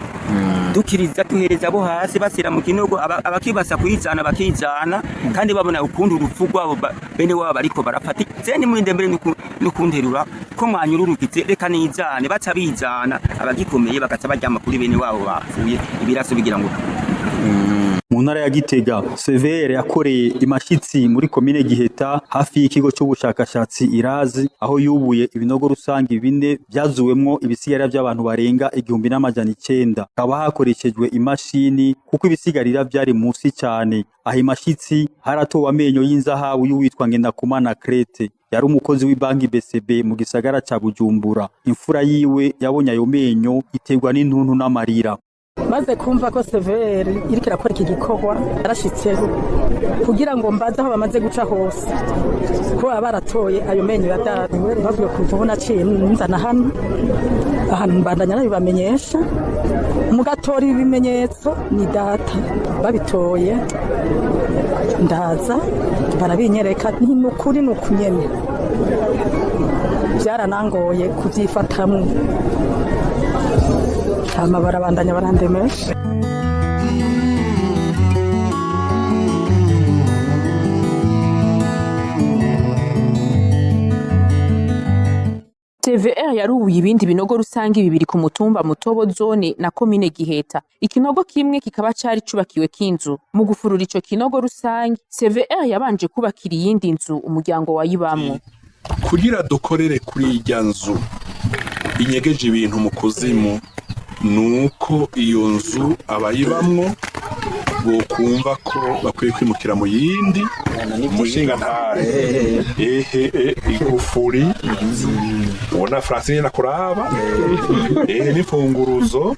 dukiriza tuhereza abo hasi basira mu kinogo abakibasa kuyizana bakizana kandi babona ukundi urupfu rwabo bene wabo bariko barafata zeni mwinde mbere nukunterura ko mwanyururukize reka nizane baca bizana abagikomeye bagaca baryama kuri bene wabo bapfuye ibiraso bigira ngo. Mu ntara ya Gitega, CVR yakoreye imashitsi muri komine Giheta hafi y'ikigo c'ubushakashatsi Irazi, aho yubuye ibinogo rusangi bine vyazuwemwo ibisigarira vy'abantu barenga 1900. Hakaba hakoreshejwe imashini kuko ibisigarira vyari musi cane. Aho imashitsi haratowe amenyo y'inzahabu y'uwitwa Ngendakumana Crete, yari umukozi w'ibanki BCB mu gisagara ca Bujumbura. Imfura yiwe yabonye ayo menyo iterwa n'intuntu n'amarira. Maze kumva ko severi iriko irakora iki gikorwa yarashitseho kugira ngo mbaze aho bamaze guca hose ko baba baratoye ayo menyo ya data. Bavuye kuva ubu naciye nzana hano ahantu mbandanya nabibamenyesha mugatora ibimenyetso ni data babitoye ndaza barabinyereka ni ukuri ni ukunyene byaranangoye kubyifatamwo hama barabandanya barandemesha. TVR yarubuye ibindi binogo rusangi bibiri ku mutumba Mutobo zone na komine Giheta. Ikinogo kimwe kikaba cari cubakiwe k'inzu. Mu gufurura ico kinogo rusangi, CVR yabanje kubakira iyindi nzu umuryango wayibamwo. Kugira dukorere kuri irya nzu inyegeje ibintu mu kuzimu, nuko iyo nzu abayibamwo bokumva ko bakwiye kwimukira mu yindi umushinga ntare ehe igufuri ubona Francine nakuraba ehe n'imfunguruzo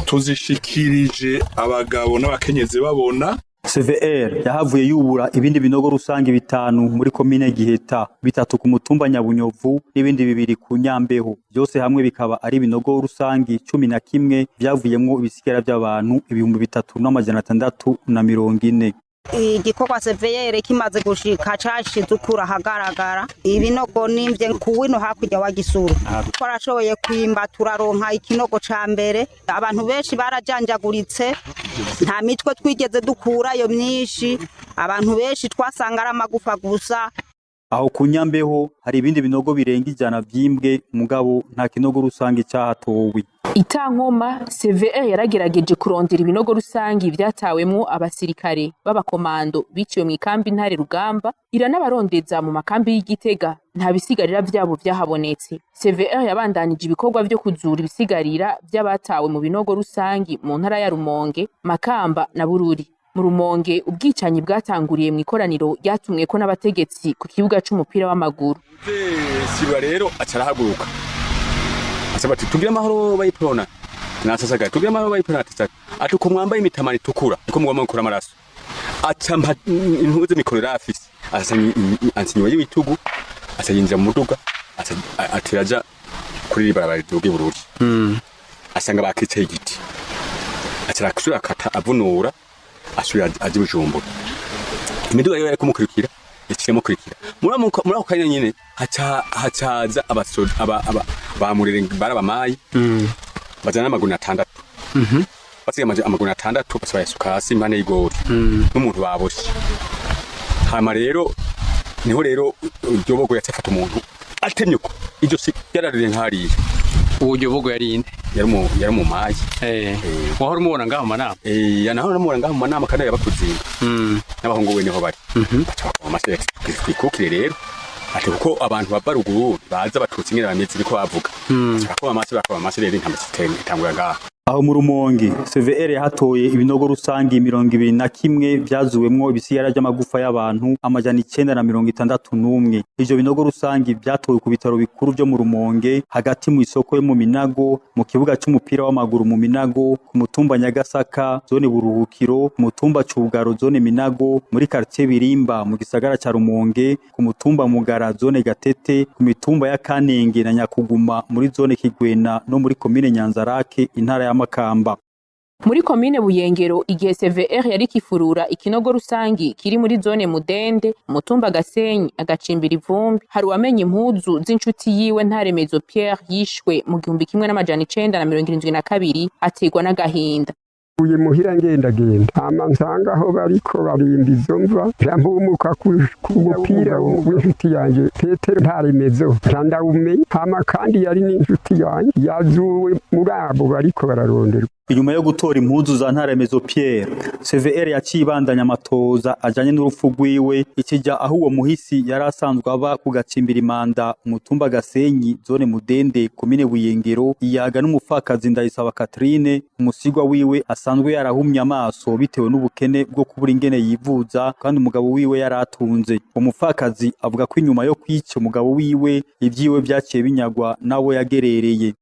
tuzishikirije abagabo n'abakenyezi babona. CVR yahavuye yubura ibindi binogo rusangi bitanu muri komine Giheta, bitatu ku mutumba Nyabunyovu n'ibindi bibiri ku Nyambeho. Byose hamwe bikaba ari ibinogo rusangi 11 byavuyemwo ibisigara by'abantu 3640. Igikorwa CVR kimaze gushika cashize ukura ahagaragara ibinogo nimvye kuwino hakurya wa Gisuru. Twarashoboye kwimba turaronka ikinogo ca mbere, abantu benshi barajanjaguritse, nta mitwe twigeze dukurayo myinshi, abantu benshi twasanga ari amagufa gusa. Aho ku Nyambeho hari ibindi binogo birenga 100 vyimbwe, mugabo nta kinogo rusangi cahatowe. Itankoma CVR yaragerageje kurondera ibinogo rusangi vyatawemwo abasirikare b'abakomando biciwe mu ikambi Ntare Rugamba, iranabarondeza mu makambi y'Igitega, nta bisigarira vyabo vyahabonetse. CVR yabandanije ibikorwa vyo kuzura ibisigarira vy'abatawe mu binogo rusangi mu ntara ya Rumonge, Makamba na Bururi. Mu Rumonge ubwicanyi bwatanguriye mu ikoraniro ryatumweko n'abategetsi ku kibuga c'umupira w'amaguru. Siba rero acarahaguruka asaba ati tugire amahoro bayiprona nasasagaye tugire amahoro bayiprona ati ati ko mwambaye imitamani itukura ko mugomba gukora amaraso acampa intuze mikorera afise ansinywa y'ibitugu asayinjira mu muduga atiraja kuri barabara riduga Bururi asanga bakicaye igiti acara akata avunura asubira aje Bujumbura. Imiduga rero yariko mukurikira ikimukurikira muri ako kanya nyene hacaza abasoda aba bamurere barabamayi bazana amaguru 6 basiga amaguru 6 basoba hasi impande y'igori n'umuntu baboshe. Hama rero niho rero iryo yatafata umuntu atemye ko iryo si yararire nkariye. Uwo ryobogo yari inde? Yari mu mayi. Wahora umubona ngaho mu manama? Yanahora namubona ngaho mu manama kandi yabakuzinga. N'abahungu we niho bari. Baca bakoma amashyi twikukire rero. Ati kuko abantu bava ruguru baza Abatutsi ingene bameze, niko bavuga. Barakoma amasi, barakoma amasi, rero intambara itangura ngaha. Aho mu Rumonge, CVR yahatoye ibinogo rusangi 21 vyazuwemwo ibisigara vy'amagufa y'abantu 961. Ivyo binogo rusangi vyatowe ku bitaro bikuru vyo mu Rumonge, hagati mu isoko yo mu Minago, mu kibuga c'umupira w'amaguru mu Minago, ku mutumba Nyagasaka, zone Buruhukiro, ku mutumba Cugaro, zone Minago, muri quartier Birimba mu gisagara ca Rumonge, ku mutumba Mugara, zone Gatete, ku mitumba ya Kanenge na Nyakuguma muri zone Kigwena no muri komine Nyanzarake, intara ya Makamba. Muri komine Buyengero, igihe CVR yari kifurura ikinogo rusangi kiri muri zone Mudende, umutumba Gasenyi, agacimbira Ivumbi, hari uwamenye impuzu z'inshuti yiwe Ntaremezo Pierre yishwe mu 1972, aterwa n'agahinda. Uye muhira ngendagenda, hama nsanga aho bariko barimba izo mva, nca ku mupira w'inshuti yanje Petero Ntaremezo, nca ndawumenya. Hama kandi yari n'inshuti yanje, yazuwe muri abo bariko bararonderwa. Inyuma yo gutora impuzu za Ntaremezo Pierre, CVR yaciye ibandanya amatoza ajanye n'urupfu rwiwe, ikija aho uwo muhisi yari asanzwe aba ku gacimbira Imanda, umutumba Gasenyi, zone Mudende, komine Buyengero, iyaga n'umupfakazi Ndayisaba Catherine, umusigwa wiwe asanzwe yarahumye amaso bitewe n'ubukene bwo kubura ingene yivuza, kandi umugabo wiwe yaratunze. Umupfakazi avuga ko inyuma yo kwica umugabo wiwe, ivyiwe vyaciye binyagwa nawe yagerereye.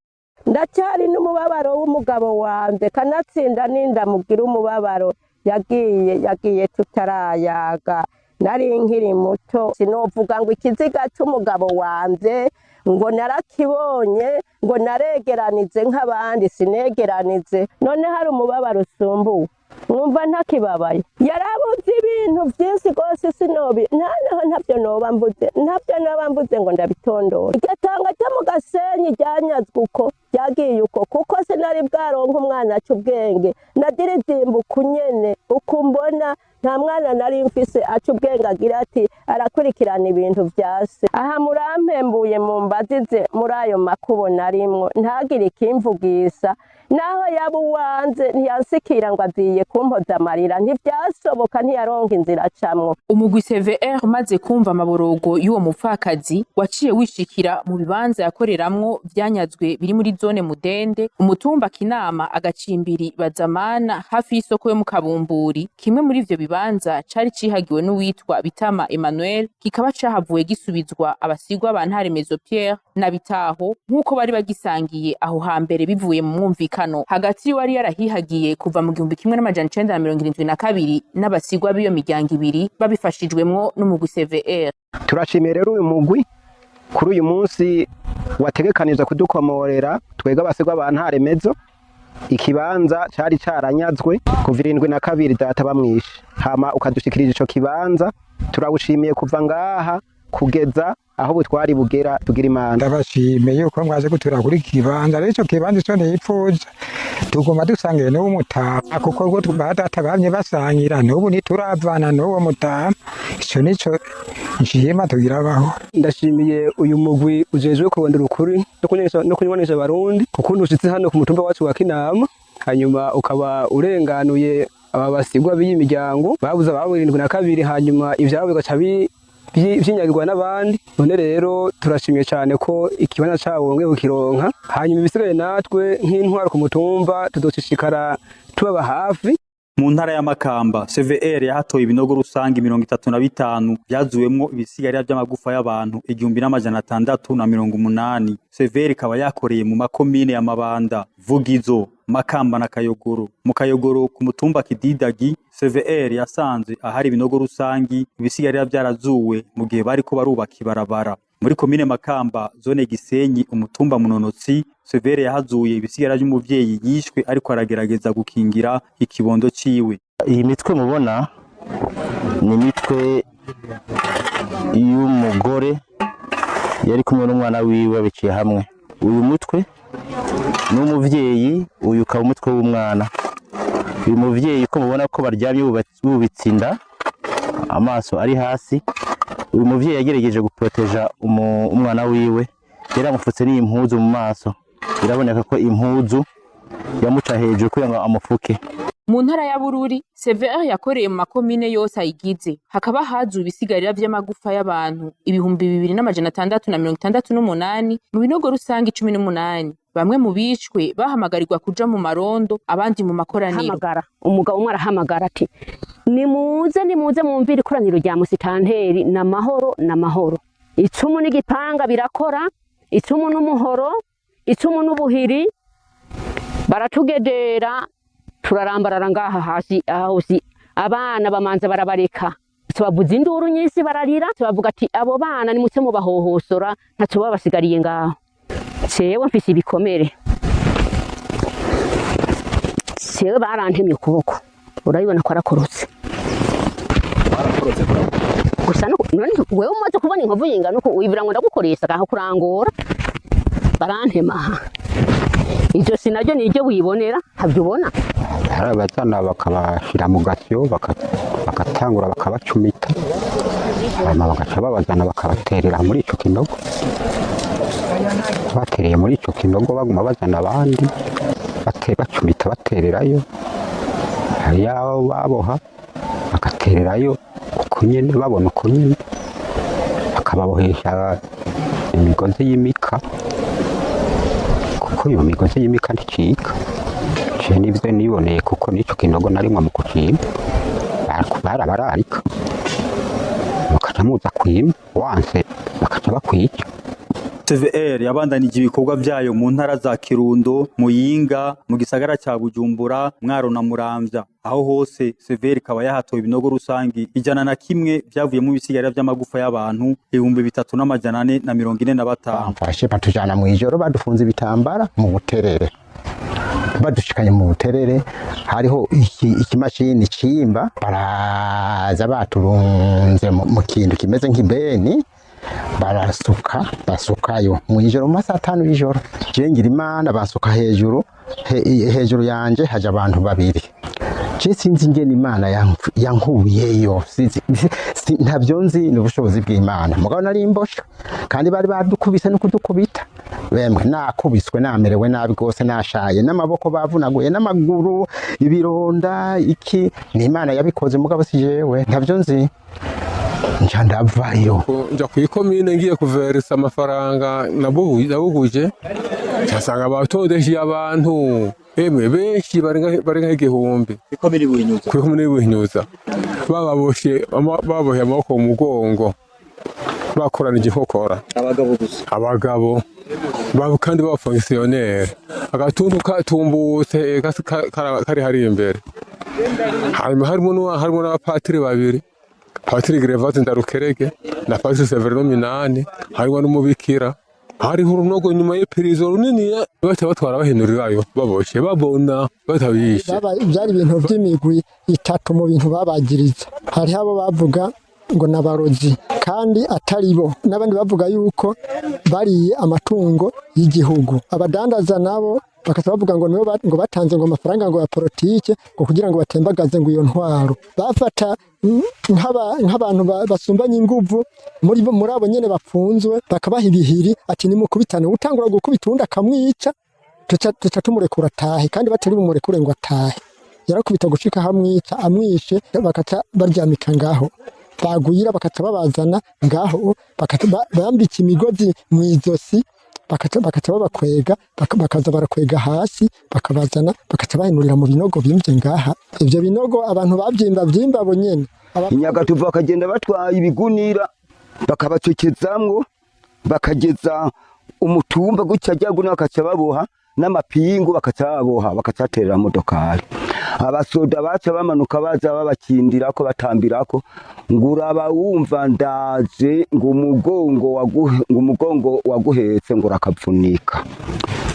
Ndacyari n'umubabaro w'umugabo wanjye, kanatsinda nindamugira umubabaro. Yagiye tutarayaga, nari nkiri muto. Sinovuga ngo ikiziga cy'umugabo wanjye ngo narakibonye, ngo naregeranize nk'abandi, sinegeranize. None hari umubabaro usumbuwe mwumva ntakibabaye? Yarabuze ibintu byinshi rwose, sinobi ntaneho, ntabyo noba mvuze, ntabyo noba mvuze ngo ndabitondora. Iryo tanga ryo mu Gasenyi ryanyazwe uko ryagiye uko, kuko sinari bwaronke umwana aca ubwenge. Nadiridimba uku nyene uku mbona, nta mwana nari mfise aca ubwenge agira ati arakurikirana ibintu vya se. Aha murampembuye, mumbazize muri ayo makubo narimwo, ntagire ikimvugisa. Naho yaba uwanze, ntiyansikira ngo agiye kumpoza amarira, ntivyasoboka, ntiyaronka inzira acamwo. Umugwi CVR umaze kumva amaborogo y'uwo mupfakazi, waciye wishikira mu bibanza yakoreramwo vyanyazwe biri muri zone Mudende, umutumba Kinama, agacimbiri Bazamana, hafi y'isoko yo mu Kabumburi. Kimwe muri ivyo bibanza cari cihagiwe n'uwitwa Bitama Emmanuel, kikaba cahavuye gisubizwa abasigwa ba Ntaremezo Pierre na Bitaho nk'uko bari bagisangiye aho hambere, bivuye mu mwumvikano hagati y'uwari yarahihagiye kuva mu 1972 n'abasigwa b'iyo miryango ibiri, babifashijwemwo n'umugwi CVR. Turashimiye rero uyu mugwi kuri uyu munsi wategekanije kudukomorera twebwe abasigwa ba Ntaremezo ikibanza cari caranyazwe kuva 72 data bamwishe, hama ukadushikirira ico kibanza. Turawushimiye kuva ngaha kugeza aho butwari bugera, tugira Imana. Ndabashimiye yuko mwaje gutura kuri iki kibanza. Rero ico kibanza ico nipfuza, tuguma dusangiye n'uwo mutama, kuko ubwo ba data bamye basangira, n'ubu ntituravana n'uwo mutama. Ico nico nshima, tugira abaho. Ndashimiye uyu mugwi ujejwe kurondera ukuri no kunywanisha Abarundi, kuko ushitse hano ku mutumba wacu wa Kinama, hanyuma ukaba urenganuye aba basigwa b'iyi miryango babuze ababo 72, hanyuma ivyabo bigaca vyinyagirwa n'abandi. None rero turashimye cyane ko ikibanza cabo bongeye kukironka, hanyuma ibisigaye natwe nk'intwaro ku mutumba tuzoshishikara tubaba hafi. Mu ntara ya Makamba, CVR yahatoye ibinogo rusange 35 vyazuwemwo ibisigarira vy'amagufa y'abantu 1680. CVR ikaba yakoreye mu makomine ya Mabanda, Vugizo, Makamba na Kayogoro. Mu Kayogoro, ku mutumba Kididagi, CVR yasanze ahari ibinogo rusangi ibisigarira vyarazuwe mu gihe bariko barubaka ibarabara. Muri komine Makamba, zone Gisenyi, umutumba Munonotsi, CVR yahazuye ibisigarira vy'umuvyeyi yishwe ariko aragerageza gukingira ikibondo ciwe. Iyi mitwe mubona ni imitwe y'umugore yari kumwe n'umwana wiwe biciye hamwe. Uyu mutwe ni uw'umuvyeyi, uyu ukaba umutwe w'umwana. Uyu muvyeyi ko mubona ko baryamye bubitse inda, amaso ari hasi, uyu muvyeyi yagerageje guproteja umwana wiwe, yaramufutse n'iyi mpuzu mu maso. Biraboneka ko impuzu yamuca hejuru kugira ngo amufuke. Mu ntara ya Bururi, CVR yakoreye mu makomine yose ayigize, hakaba hazuwe ibisigarira vy'amagufa y'abantu 2668 mu binogo rusangi 18. Bamwe mu bishwe bahamagarirwa kuja mu marondo, abandi mu makoraniro. Hamagara umugabo umwe arahamagara ati: "Nimuze, nimuze mwumvire ikoraniro rya musitanteri, na mahoro na mahoro." Icumu n'igipanga birakora, icumu n'umuhoro, icumu n'ubuhiri, baratugedera, turarambarara ngaha hasi. Aha hose abana bamanza barabareka, tubavuza induru nyinshi, bararira, tubavuga ati: "Abo bana nimutse mubahohosora, ntaco babasigariye ngaho." Jewe mfise ibikomere, jewe barantemye ukuboko, urabibona ko arakorotse gusa. None wewe umaze kubona inkovu yingana uko, wibwira ngo ndagukoresha agaho kurangora? Barantema aha, ijosi naryo niryo wibonera, ntabyo ubona. Hari abazana bakabashyira mu gasyo, bagatangura bakabacumita, hanyuma bagaca babazana bakabaterera muri icyo kinogo. Batereye muri icyo kinogo, baguma bazana abandi, bacumita, batererayo. Hari abo baboha bagatererayo uko nyene, babona uko nyene, bakababohesha imigozi y'imika, kuko iyo migozi y'imika nticika. Je nivyo niboneye, kuko n'ico kinogo narimwe mu kucimba. Barabararika, mukaca muza kwima, wanse bakaca bakwica. CVR yabandanije ibikorwa vyayo mu ntara za Kirundo, Muyinga, mu gisagara ca Bujumbura, Mwaro na Muramvya. Aho hose CVR ikaba yahatoye ibinogo rusangi 101 vyavuyemo ibisigarira vy'amagufa y'abantu 3445. Bamfashe batujana mu ijoro, badufunze ibitambara mu Buterere. Badushikanye mu Buterere, hariho ikimashini cimba, baraza baturunze mu kintu kimeze nk'ibeni, barasuka, basukayo mu ijoro mu masaha 5 y'ijoro. Je ngira Imana basuka hejuru, hejuru yanje haja abantu babiri. Je sinzi ingene Imana yankuyeyo, ntabyo nzi, ni ubushobozi bw'Imana. Mugabo nari mboshe, kandi bari badukubise no kudukubita. Bemwe, nakubiswe, namerewe nabi rwose, nashaye n'amaboko bavunaguye n'amaguru, ibironda iki. Ni Imana yabikoze, mugabo si jewe, ntabyo nzi. Nca ndavayo. Nja kw'ikomine ngiye kuverisa amafaranga nabuguje, nsanga batondeshe abantu, emwe, benshi, barenga 1000. Ikomine Buhinyuza? Kw'ikomine Buhinyuza. Bababoshe, baboheye amaboko mu mugongo, bakoranije inkokora. Abagabo gusa? Abagabo. Kandi b'abafonctionnaire, agatuntu katumbutse kari hari imbere. Hanyuma harimo n'abapatiri babiri, Patiri Gervase Ndarukerege na Patiri Severino Minani, harimo n'umubikira. Hariho urunogo nyuma y'ipirizo runiniya, baca batwara bahinurirayo baboshe, babona batabishe. Byari ibintu by'imigwi itatu mu bintu babagiriza. Hariho abo bavuga ngo n'abarozi kandi atari bo, n'abandi bavuga yuko bariye amatungo y'igihugu. Abadandaza nabo bakaza bavuga ngo nibo ngo batanze ngo amafaranga ngo ya politike, ngo kugira ngo batembagaze ngo iyo ntwaro. Bafata nk'abantu basumbanye inguvu muri abo nyene bapfunzwe, bakabaha ibihiri ati: "Nimukubitane, utangura gukubita uwundi akamwica, tuca tumurekura atahe." Kandi batari bumurekure ngo atahe, yarakubita gushika hamwica. Amwishe bakaca baryamika ngaho, bagwira bakaca babazana ngaho, bakaca bambika imigozi mu izosi, bakaca babakwega, bakaza barakwega hasi, bakabazana, bakaca bahinurira mu binogo bimvye ngaha. Ivyo binogo abantu bavyimba vyimba bo nyene. Inyagatuvu bakagenda batwaye ibigunira, bakabacekezamwo, bakageza umutumba gutya ryagunira, bakaca baboha n'amapingu, bakaca baboha, bakaca baterera modokari. Abasoda baca bamanuka, baza babakindirako, batambirako ngo: "Uraba wumva ndaje," ngo umugongo waguhetse ngo urakavunika.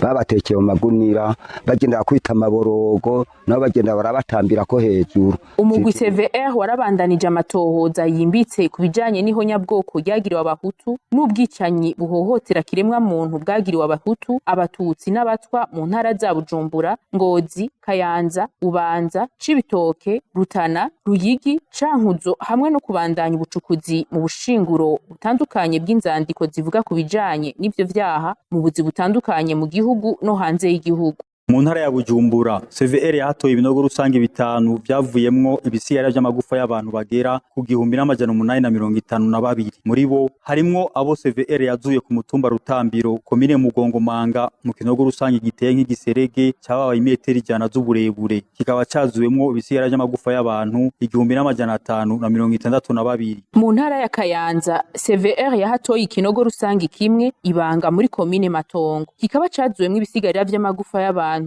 Babatekeye mu magunira, bagenda kwita amaborogo, nabo bagenda barabatambirako hejuru. Umugwi CVR warabandanije amatohoza yimbitse ku bijanye n'ihonyabwoko ryagiriwe Abahutu n'ubwicanyi buhohotera kiremwa muntu bwagiriwe Abahutu, Abatutsi n'Abatwa mu ntara za Bujumbura, Ngozi, Kayanza, Bubanza, Cibitoke, Rutana, Ruyigi, Cankuzo, hamwe no kubandanya ubucukuzi mu bushinguro butandukanye bw'inzandiko zivuga ku bijanye n'ivyo vyaha mu buzi butandukanye mu gihugu no hanze y'igihugu. Mu ntara ya Bujumbura, CVR yahatoye ibinogo rusange bitanu vyavuyemwo ibisigara vy'amagufa y'abantu bagera ku 1852. Muri bo harimwo abo CVR yazuye ku mutumba Rutambiro, komine Mugongomanga, mu kinogo rusange giteye nk'igiserege cabaye imetero 100 z'uburebure, kikaba cazuwemwo ibisigara vy'amagufa y'abantu 1562. Mu ntara ya Kayanza, CVR yahatoye ikinogo rusange kimwe ibanga muri komine Matongo, kikaba cazuwemwo ibisigarira vy'amagufa y'abantu 257.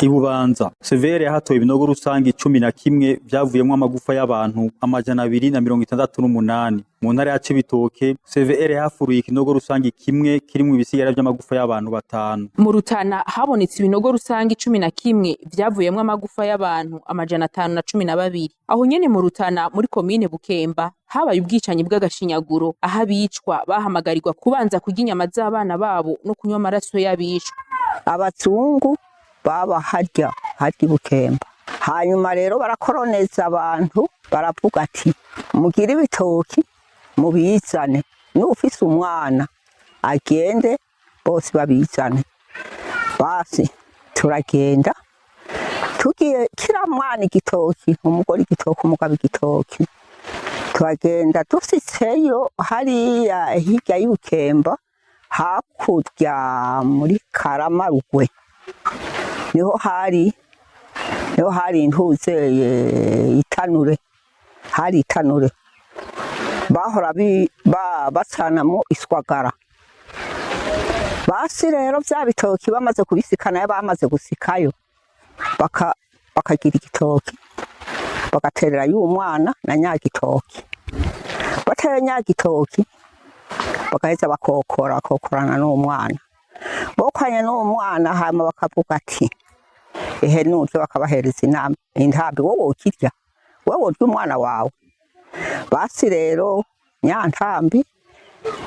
Ibubanza, CVR yahatoye ibinogo rusange 11 vyavuyemwo amagufa y'abantu 268. Mu ntara ya Cibitoke, CVR yahafuruye ikinogo rusange kimwe kirimwo ibisigara vy'amagufa y'abantu 5. Mu Rutana habonetse ibinogo rusange 11 vyavuyemwo amagufa y'abantu 512. Aho nyene mu Rutana muri komine Bukemba habaye ubwicanyi bw'agashinyaguro, aho abicwa bahamagarirwa kubanza kurya inyama z'abana babo no kunywa amaraso y'abicwa. Abazungu baba harya harya Bukemba, hanyuma rero barakoroneza abantu, baravuga ati mugire ibitoki mubizane, n'ufise umwana agende, bose babizane. Basi turagenda, tugiye kira mwana igitoki, umugore igitoki, umugabo igitoki. Turagenda dusitseyo hariya hirya y'Ubukemba, hakurya muri Karamarugwe, niho hari intuzeye itanure, hari itanure bahora bacanamo iswagara. Basi rero vya bitoki bamaze kubisikana, bamaze gusikayo, bakagira igitoki bagaterera y'umwana na nyagitoki. Bateye nyagitoki bagaheza bakokora, bakokorana n'umwana, bokwanye n'umwana, hama bakavuga ati ehe nuze, bakabahereza inama intambi, wowe wokirya, wowe worya umwana wawe. Basi rero nyantambi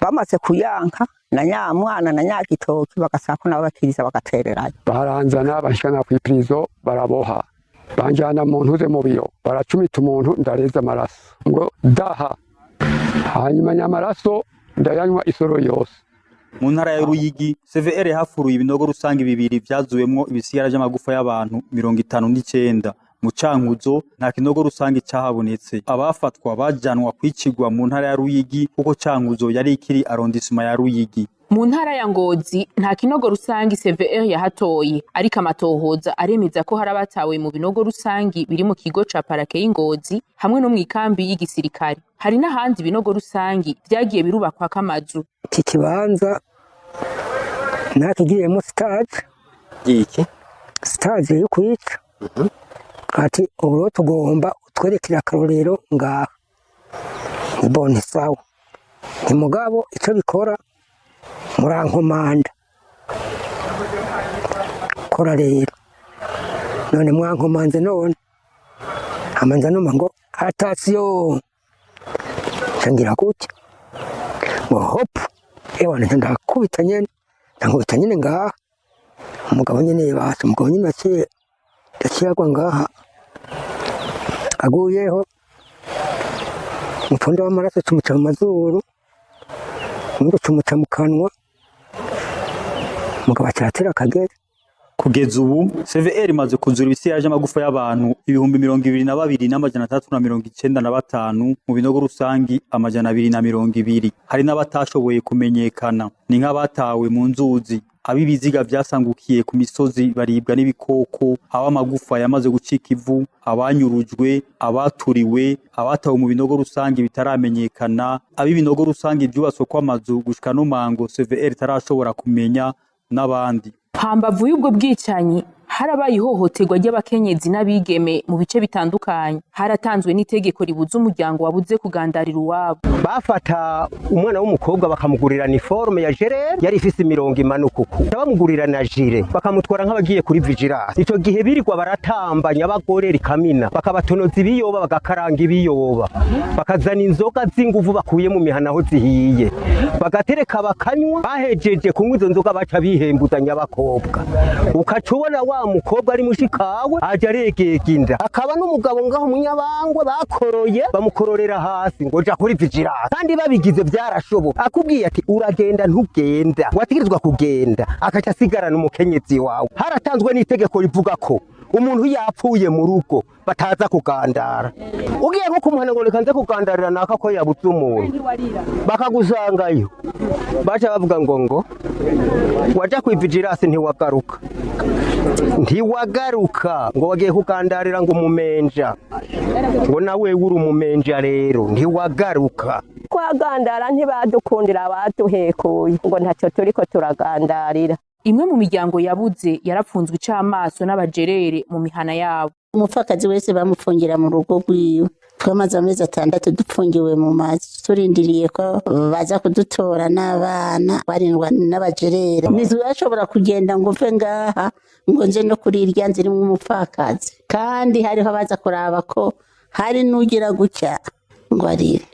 bamaze kuyanka na nyamwana na nyagitoki, bagasako nabo bakiriza bagatererayo. Baranzana banshikana kw'iprizo, baraboha, banjana mu ntuze mu biro, baracumita umuntu, ndareza amaraso ngo daha, hanyuma nyamaraso ndayanywa isoro yose. Mu ntara ya Ruyigi, CVR yahafuruye ibinogo rusange bibiri vyazuwemwo ibisigara vy'amagufa y'abantu 59. Mu Cankuzo nta kinogo rusange cahabonetse. Abafatwa bajanwa kwicirwa mu ntara ya Ruyigi, kuko Cankuzo yari ikiri arrondissement ya Ruyigi. Mu ntara ya Ngozi nta kinogo rusangi CVR yahatoye, ariko amatohoza aremeza ko hari abatawe mu binogo rusangi biri mu kigo ca parake y'Ingozi hamwe no mw'ikambi y'igisirikare. Hari n'ahandi binogo rusangi vyagiye birubakwako amazu. Iki kibanza nakigiyemo stage. Iki? Stage yo kwica. Ati ubu tugomba utwerekera akarorero ngaha, mbone sawa, ni mugabo icyo bikora murankomanda kora rero. None mwankomanze, none amanza numa ngo atasiyo, ngira gutya ngo hopu, ewa ndakubita nyene, ndankubita nyene ngaha. Umugabo nyene basa, umugabo nyene yaciye agwa ngaha, aguyeho umufundo w'amaraso cumuca mu mazuru, undi cumuca mu kanwa, umugabo aca akagera. Kugeza ubu CVR imaze kuzura ibisigaye vy'amagufa y'abantu 22395 mu binogo rusangi 220. Hari n'abatashoboye kumenyekana, ni nk'abatawe mu nzuzi, abibiziga vyasangukiye ku misozi baribwa n'ibikoko, ab'amagufa yamaze gucika ivu, abanyurujwe, abaturiwe, abatawe mu binogo rusangi bitaramenyekana, ab'ibinogo rusangi vyubatswe kw'amazu gushika no mango CVR itarashobora kumenya, n'abandi. Hambavu y'ubwo bwicanyi, harabaye ihohoterwa ry'abakenyezi n'abigeme mu bice bitandukanye. Haratanzwe n'itegeko ribuza umuryango wabuze kugandarira uwabo. Bafata umwana w'umukobwa bakamugurira niforme ya jerere yari ifise imirongo imanuka uku, bamugurira na jire, bakamutwara nk'abagiye kuri vigilance. Ico gihe birirwa baratambanya abagore rikamina, bakabatonoza ibiyoba, bagakaranga ibiyoba, bakazana inzoga z'inguvu bakuye mu mihana aho zihiye, bagatereka bakanywa. Bahejeje kunywa izo nzoga, baca bihembuzanya abakobwa, ukaca ubona wa mukobwa ari mushikawe aje aregega inda, akaba n'umugabo ngaho munyabangwe bakoroye bamukororera hasi ngo ja kuri vigilance, kandi babigize byarashoboka. Akubwiye ati uragenda ntugenda, wategerezwa kugenda, akaca asigarana umukenyezi wawe. Haratanzwe n'itegeko rivuga ko umuntu yapfuye mu rugo bataza kugandara. Ugiye nko kumuhana ngo reka nze kugandarira naka ko yabuze umuntu, bakagusangayo baca bavuga ngo waja kwivigilance ntiwagaruka, ntiwagaruka ngo wagiye kugandarira ngo umumenja, ngo nawe uri umumenja rero ntiwagaruka. Twagandara ntibadukundira, baduhekuye ngo ntacyo turiko turagandarira. Imwe mu miryango yabuze yarapfunzwe icamaso n'abajerere mu mihana yabo. Umupfakazi wese bamufungira mu rugo rwiwe. Twamaze amezi 6 dupfungiwe mu mazu, turindiriye ko baza kudutora n'abana barindwa n'abajerere. Ntitwashobora kugenda ngo mve ngaha ngo nje no kuri irya nzu irimwo umupfakazi, kandi hariho abaza kuraba ko hari n'ugira gutya ngo arire.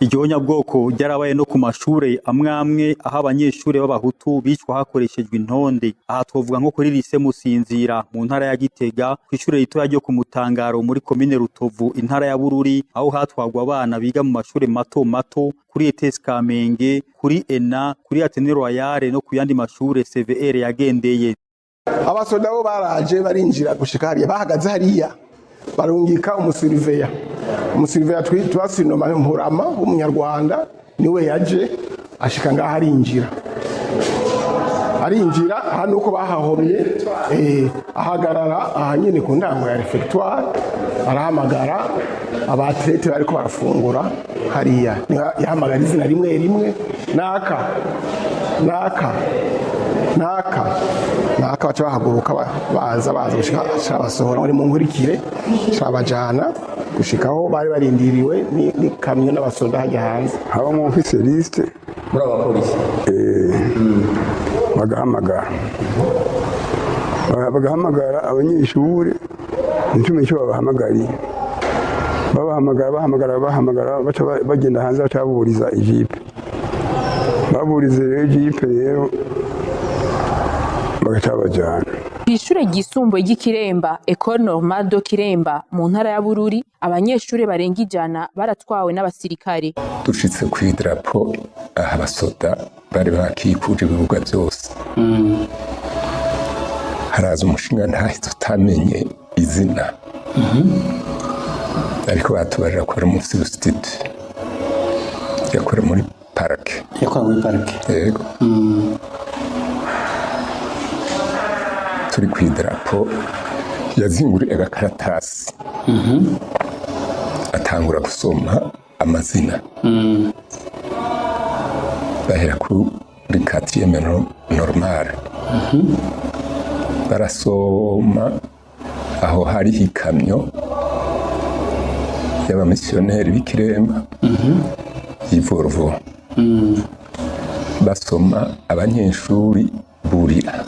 Iryo nyabwoko ryarabaye no ku mashure amwe amwe, aho abanyeshure b'abahutu bicwa hakoreshejwe intonde. Aha twovuga nko kuri lycée Musinzira mu ntara ya Gitega, kw'ishure ritoya ryo ku Mutangaro muri komine Rutovu intara ya Bururi, aho hatwagwa abana biga mu mashure mato mato, kuri ETS Kamenge, kuri ENA, kuri Athénée Royale no ku yandi mashure CVR yagendeye. Abasoda bo baraje barinjira gushika hariya, bahagaze hariya barungika umusuriveya, umusuriveya twasinoma Nkurama w'umunyarwanda, niwe yaje ashika ngaho arinjira, arinjira hano uko bahahomye, ahagarara aha nyine ku ntango ya réfectoire, arahamagara abatrete bariko barafungura hariya. Yahamagara izina rimwe rimwe: naka, naka, naka, naka. Baca bahaguruka baza baza gushika aca basohora muri mu nkurikire, cabajana gushikaho bari barindiriwe n'ikamyo n'abasoda hajya hanze. Haba mu mfise liste muri abapolisi. Bagahamagara bagahamagara abanyeshuri, ntitumenye icyo babahamagariye. Babahamagara, bahamagara, bahamagara, baca bagenda hanze, baca baburiza ijipe. Baburize rero ijipe rero bagaca babajana. Kw'ishure ryisumbuye ry'Ikiremba, Ecole Normale de Kiremba mu ntara ya Bururi, abanyeshure barenga 100 baratwawe n'abasirikare. Dushitse ku idarapo aho abasoda bari bakikuje ibibuga byose, haraza umushinga ntahe tutamenye izina, ariko batubarira ko ari umusubstitut yakora muri parake. Yakora muri parake? Yego. Turi ku idarapo yazinguriye agakaratasi, atangura gusoma amazina, bahera kuri quatrième normale, barasoma. Aho hariho ikamyo y'abamisiyoneri b'Ikiremba y'iVolvo, basoma abanyeshuri burira.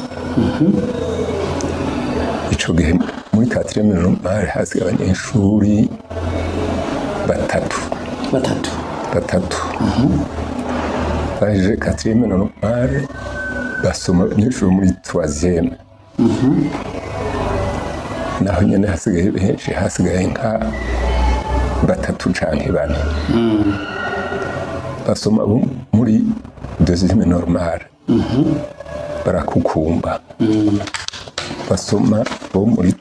Ico gihe muri quatrième normale hasigaye abanyeshuri batatu. Batatu? Batatu. Baje quatrième normale, basoma abanyeshuri muri troisième, naho nyene hasigaye benshi, hasigaye nka batatu canke bane. Basoma abo muri deuxième normale barakukumba, basoma bo muri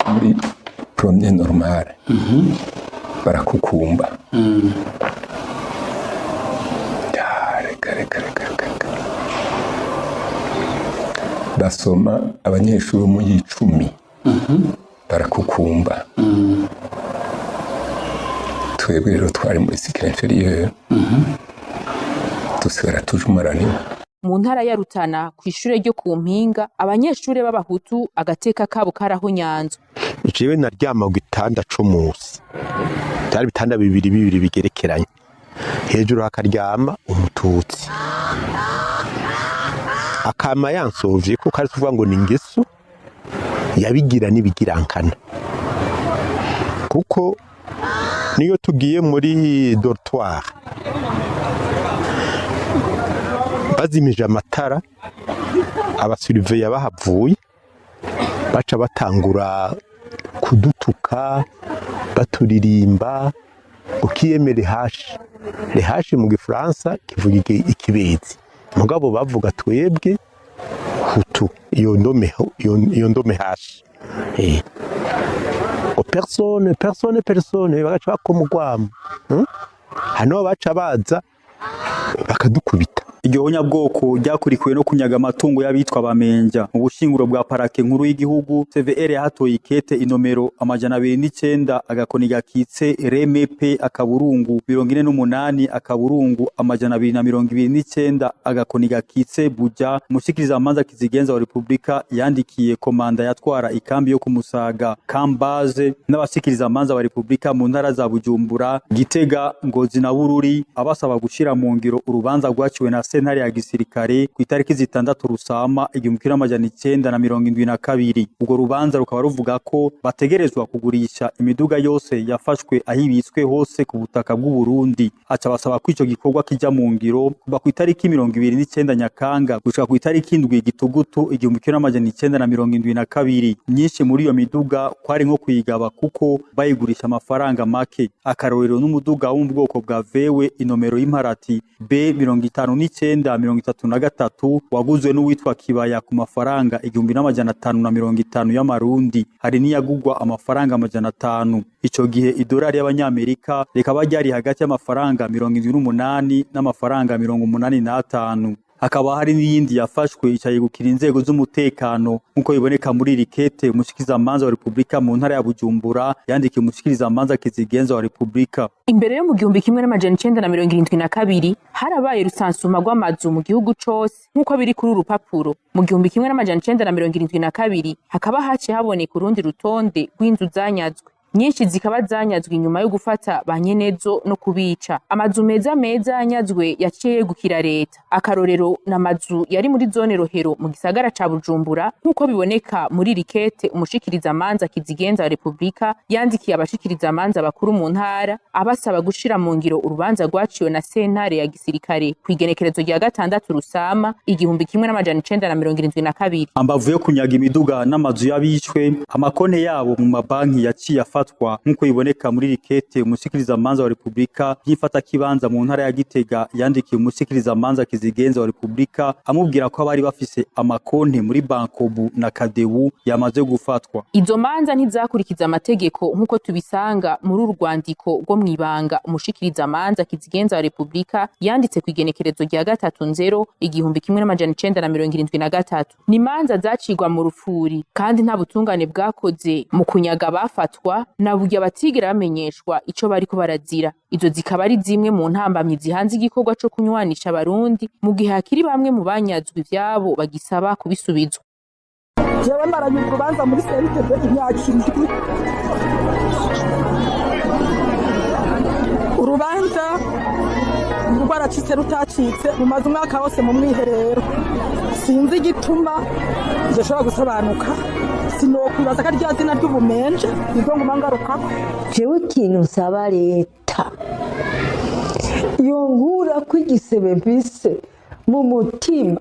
muri premier normale barakukumba. Ya, reka reka reka reka reka. Basoma abanyeshuri bo mu y'icumi barakukumba. Twebwe rero twari muri cycle inférieur, dusigara tujumaraniwe. Mu ntara ya Rutana, kw'ishure ryo ku Mpinga, abanyeshure b'abahutu agateka kabo karahonyanzwe. Jewe naryama ku gitanda co musi, byari ibitanda bibiri bibiri bigerekeranye, hejuru hakaryama umututsi akama yansovye, kuko ari kuvuga ngo ni ingeso yabigira n'ibigirankana, kuko niyo tugiye muri dortoir bazimije amatara, abasuriveya bahavuye. Baca batangura kudutuka, baturirimba ngo kiyemere hashi rehashi. Mu gifaransa kivuga ikibezi, mugabo bavuga twebwe hutu, iyo ndome, iyo ndome hashi, ngo personne, personne, personne, bagaca bakoma urwamo, Hano baca baza bakadukubita. Iryo honyabwoko ryakurikiwe no kunyaga amatungo y'abitwa Bamenja. Mu bushinguro bwa parake nkuru y'igihugu CVR yahatoye ikete inomero 209 agakoni gakitse RMP akaburungu 48 akaburungu 229 agakoni gakitse Buja. Umushikirizamanza kizigenza wa Republika yandikiye komanda yatwara ikambi yo kumusaga Kambaze n'abashikirizamanza ba Republika mu ntara za Bujumbura, Gitega, Ngozi na Bururi, abasaba gushira mu ngiro urubanza rwaciwe na sentare ya gisirikare ku itariki 6 Rusama 1972. Urwo rubanza rukaba ruvuga ko bategerezwa kugurisha imiduga yose yafashwe aho ibitswe hose ku butaka bw'u Burundi. Aca basaba ko ico gikorwa kija mu ngiro kuva ku itariki 29 Nyakanga gushika ku itariki 7 Gitugutu 1972. Myinshi muri iyo miduga kwari nko kuyigaba, kuko bayigurisha amafaranga make. Akarorero n'umuduga wo mu bwoko bwa VW inomero y'imparati B 59 33 waguzwe n'uwitwa Kibaya ku mafaranga 1550 y'amarundi. Hari n'iyagugwa amafaranga 500. Ico gihe idolari y'abanyamerika rikaba ryari hagati y'amafaranga 78 n'amafaranga 85. Hakaba hari n'iyindi yafashwe icayegukira inzego z'umutekano, nk'uko biboneka muri iri kete umushikizamanza wa Republika mu ntara ya Bujumbura yandikiye umushikizamanza kizigenza wa Republika. Imbere yo mu 1972 harabaye rusansuma rw'amazu mu gihugu cose, nk'uko biri kuri uru rupapuro. Mu 1972 hakaba haciye haboneka urundi rutonde rw'inzu zanyazwe, nyinshi zikaba zanyazwe inyuma yo gufata ba nyenezo no kubica. Amazu meza meza yanyazwe yaciye yegukira leta. Akarorero ni amazu yari muri zone Rohero mu gisagara ca Bujumbura, nk'uko biboneka muri iri kete umushikirizamanza kizigenza wa Republika yandikiye abashikirizamanza bakuru mu ntara, abasaba gushira mu ngiro urubanza rwaciwe na sentare ya gisirikare kw'igenekerezo rya 6 Rusama 1972. Ambavu yo kunyaga imiduga n'amazu y'abishwe, amakonte yabo mu mabanki yaciye afatwa, nk'uko biboneka muri rikete umushikirizamanza wa Republika y'ifatakibanza mu ntara ya Gitega yandikiye umushikirizamanza kizigenza wa Republika, amubwira ko abari bafise amakonte muri Bankobu na Kadebu yamaze gufatwa. Izo manza ntizakurikiza amategeko, nk'uko tubisanga muri uru rwandiko rwo mw'ibanga umushikirizamanza kizigenza wa Republika yanditse ku igenekerezo rya 3 Nzero 1973. Ni imanza zacigwa mu rufuri, kandi nta butungane bwakoze mu kunyaga abafatwa na burya batigera bamenyeshwa ico bariko barazira. Izo zikaba ari zimwe mu ntambamyi zihanze igikorwa co kunywanisha abarundi, mu gihe hakiri bamwe mu banyazwe ivyabo bagisaba kubisubizwa. Jewe maranye urubanza muri sentebe imyaka 7. Urubanza rwaracitse rutacitse, rumaze umwaka wose mu mwiherero. Sinzi igituma bidashobora gusobanuka. Sinokwibaza ko ari rya zina ry'ubumenje nibwo nguma ngarukako. Jewe ikintu nsaba leta, yonkura ko igisebe mfise mu mutima,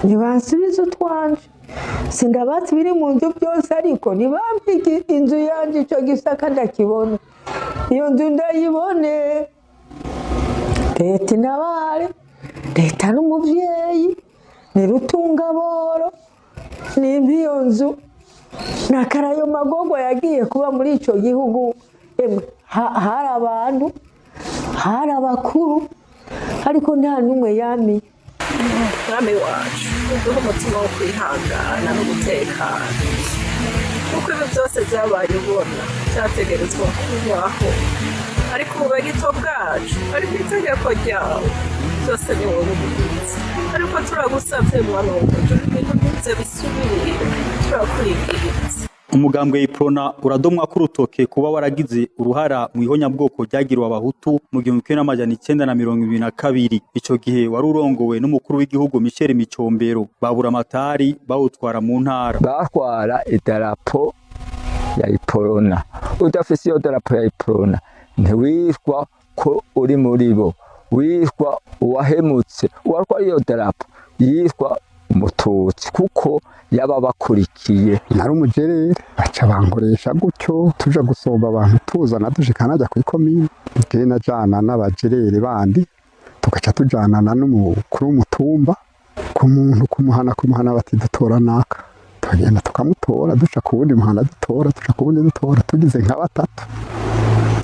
ntibansubize utwanje. Sindabatse ibiri mu nzu byose, ariko ntibampe inzu yanje. Ico gisaka ndakibone, iyo nzu ndayibone. Leta intabare, leta n'umuvyeyi ni rutungaboro, nimba iyo nzu nakarayo magorwa yagiye kuba muri ico gihugu. Emwe, hari abantu, hari abakuru, ariko nta n'umwe yamiye. Mwami wacu, uduhe umutima wo kwihangana no gutekana, kuko ibi byose byabaye ubona byategerezwa kubaho, ariko ubube gito bwacu, ariko itegeko ryawe byose ni wowe ubizi. Ariko turagusabye mwana w'umuco, ibintu ntibize bisubire, turakwinginze. Umugambwe Iprona uradomwa ko urutoke kuba waragize uruhara mu ihonyabwoko ryagiriwe abahutu mu 1972. Ico gihe wari urongowe n'umukuru w'igihugu Michel Micombero. Babura amatari bawutwara mu ntara. Batwara idarapo ya Iprona. Udafise iyo darapo ya Iprona ntiwitwa ko uri muri bo, witwa uwahemutse. Uwatwara iyo darapo yitwa Umututsi kuko yaba bakurikiye. Nari umujerere, baca bankoresha gutyo, tuja gusomba abantu, tuzana dushika najya kuri komine. Jewe najana n'abajerere bandi, tugaca tujanana n'umukuru w'umutumba ku muntu kumuhana kumuhana, bati dutora naka, tukagenda tukamutora, duca ku wundi muhana dutora, duca ku wundi dutora, tugize nka batatu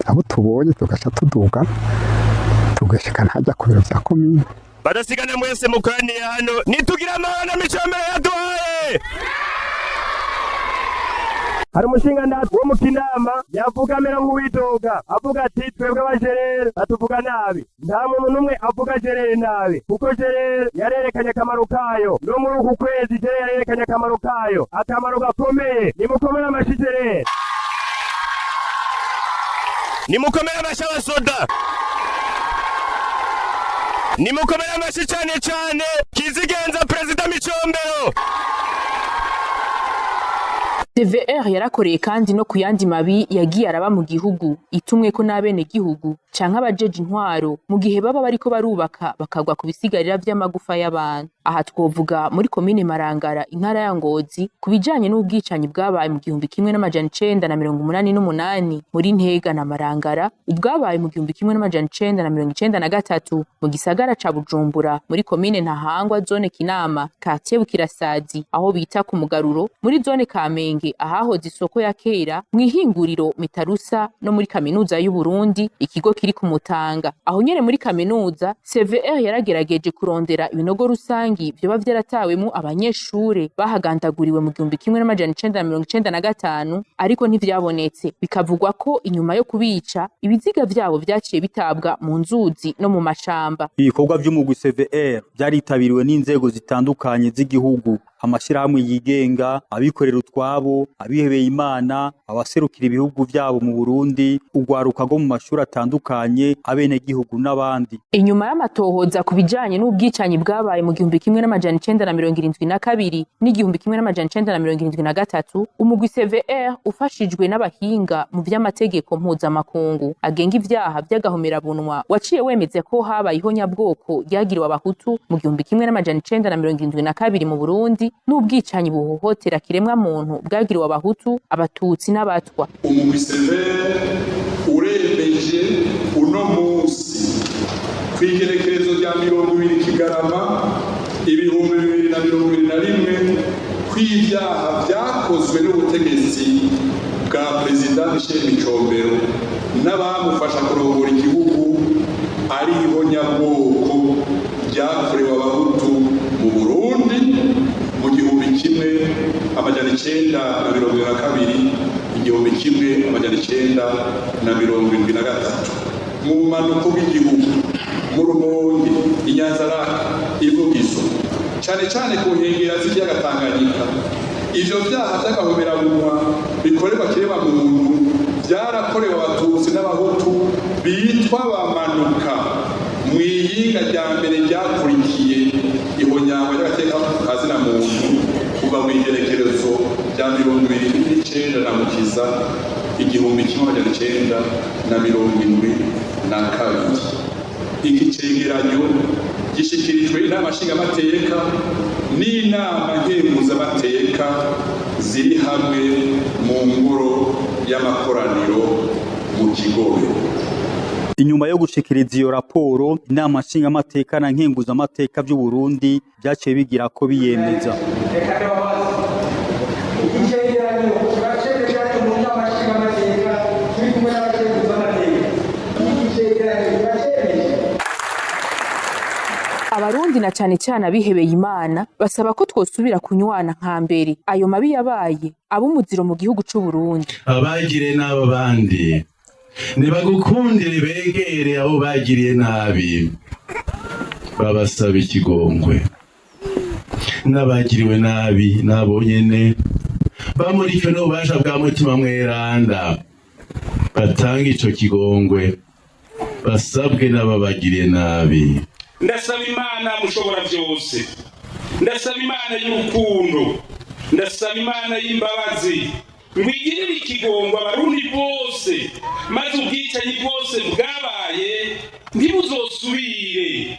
abo tubonye, tugaca tuduga tugashika ntajya ku biro bya komine. Badasigana mwese mukoraniye hano, nitugira amahoro Micombero yaduhaye. Hari umushinga wo mu Kinama yavuga amera nk'uwidoga, avuga ati twebwe abajerere batuvuga nabi. Nta muntu n'umwe avuga jerere nabi, kuko jerere yarerekanye akamaro kayo. No muri uku kwezi jerere yarerekanye akamaro kayo, akamaro gakomeye. Nimukomere amashi jerere. Nimukomere amashi abasoda. Nimukomere amashi cane cane kizigenza Perezida Micombero. CVR yarakoreye kandi no ku yandi mabi yagiye araba mu gihugu, itumweko n'abenegihugu canke abajeje intwaro, mu gihe baba bariko barubaka bakagwa ku bisigarira vy'amagufa y'abantu. Aha twovuga muri komine Marangara, intara ya Ngozi, ku bijanye n'ubwicanyi bwabaye mu 1988 muri Ntega na Marangara, ubwabaye mu 1993 mu gisagara ca Bujumbura muri komine Ntahangwa, zone Kinama, quartier Bukirasazi, aho bita ku Mugaruro, muri zone Kamenge ahahoze isoko ya kera, mw'ihinguriro Mitarusa, no muri kaminuza y'u Burundi, ikigo kiri ku Mutanga. Aho nyene muri kaminuza, CVR yaragerageje kurondera ibinogo rusangi vyoba vyaratawemwo abanyeshure bahagandaguriwe mu 1995, ariko ntivyabonetse. Bikavugwa ko inyuma yo kubica, ibiziga vyabo vyaciye bitabwa mu nzuzi no mu mashamba. Ibikorwa vy'umugwi CVR vyaritabiriwe n'inzego zitandukanye z'igihugu, amashirahamwe yigenga, abikorera utwabo, abihebeye Imana, abaserukira ibihugu vyabo mu Burundi, urwaruka rwo mu mashuri atandukanye, abenegihugu n'abandi. Inyuma y'amatohoza ku bijanye n'ubwicanyi bwabaye mu 1972 n'1973, umugwi CVR ufashijwe n'abahinga mu vy'amategeko mpuzamakungu agenga ivyaha vy'agahomerabunwa waciye wemeze ko habaye ihonyabwoko ryagiriwe Abahutu mu 1972 mu Burundi, n'ubwicanyi buhohotera kiremwa muntu bwagiriwe Abahutu, Abatutsi n'Abatwa. Umugwi CVR uremeje uno munsi kw'igerekerezo rya 20 Kigarama 2021 kw'ivyaha vyakozwe n'ubutegetsi bwa Perezida Michel Micombero n'abamufasha kurongora igihugu ari ihonyabwoko ryakorewe Abahutu mu Burundi mu 1972, 1973, mu bumanuko bw'igihugu, mu Rumonge, Inyanzarake, Ivugizo, cane cane ku nkengera z'ikiyaga Tanganyika. Ivyo vyaha vy'agahomerabunwa bikorerwa kiremwa muntu vyarakorewe Abatutsi n'Abahutu bitwa Bamanuka mw'iyinga rya mbere ryakurikiye ihonyangwa ry'agateka kazina muntu kuva mw'igerekerezo rya 29 na Mukiza 1972. Iki cegeranyo gishikirijwe Inama Nshingamateka n'Inama Nkenguzamateka ziri hamwe mu ngoro y'amakoraniro mu Kigobe. Inyuma yo gushikiriza iyo raporo, Inama Nshingamateka na Nkenguzamateka vy'u Burundi vyaciye bigira ko biyemeza. Reka ndababaze, iki cegeranyo kiba cemeje mu Nama Nshingamateka turi kumwe n'abakenguzamateka? Iki cegeranyo kiba cemeje? Abarundi na cane cane abihebeye Imana basaba ko twosubira kunywana nka mbere. Ayo mabi yabaye aba umuziro mu gihugu c'u Burundi. Abagiriye nabi abandi ntibagukundire, begere abo bagiriye nabi babasaba ikigongwe, n'abagiriwe nabi nabo nyene bamurikiwe n'ububasha bwa Mutima Mweranda batanga ico kigongwe basabwe n'ababagiriye nabi. Ndasaba Imana Mushobora Byose, ndasaba Imana y'urukundo, ndasaba Imana y'imbabazi ngo igirire ikigongo Abarundi bose, maze ubwicanyi bwose bwabaye ntibuzosubire.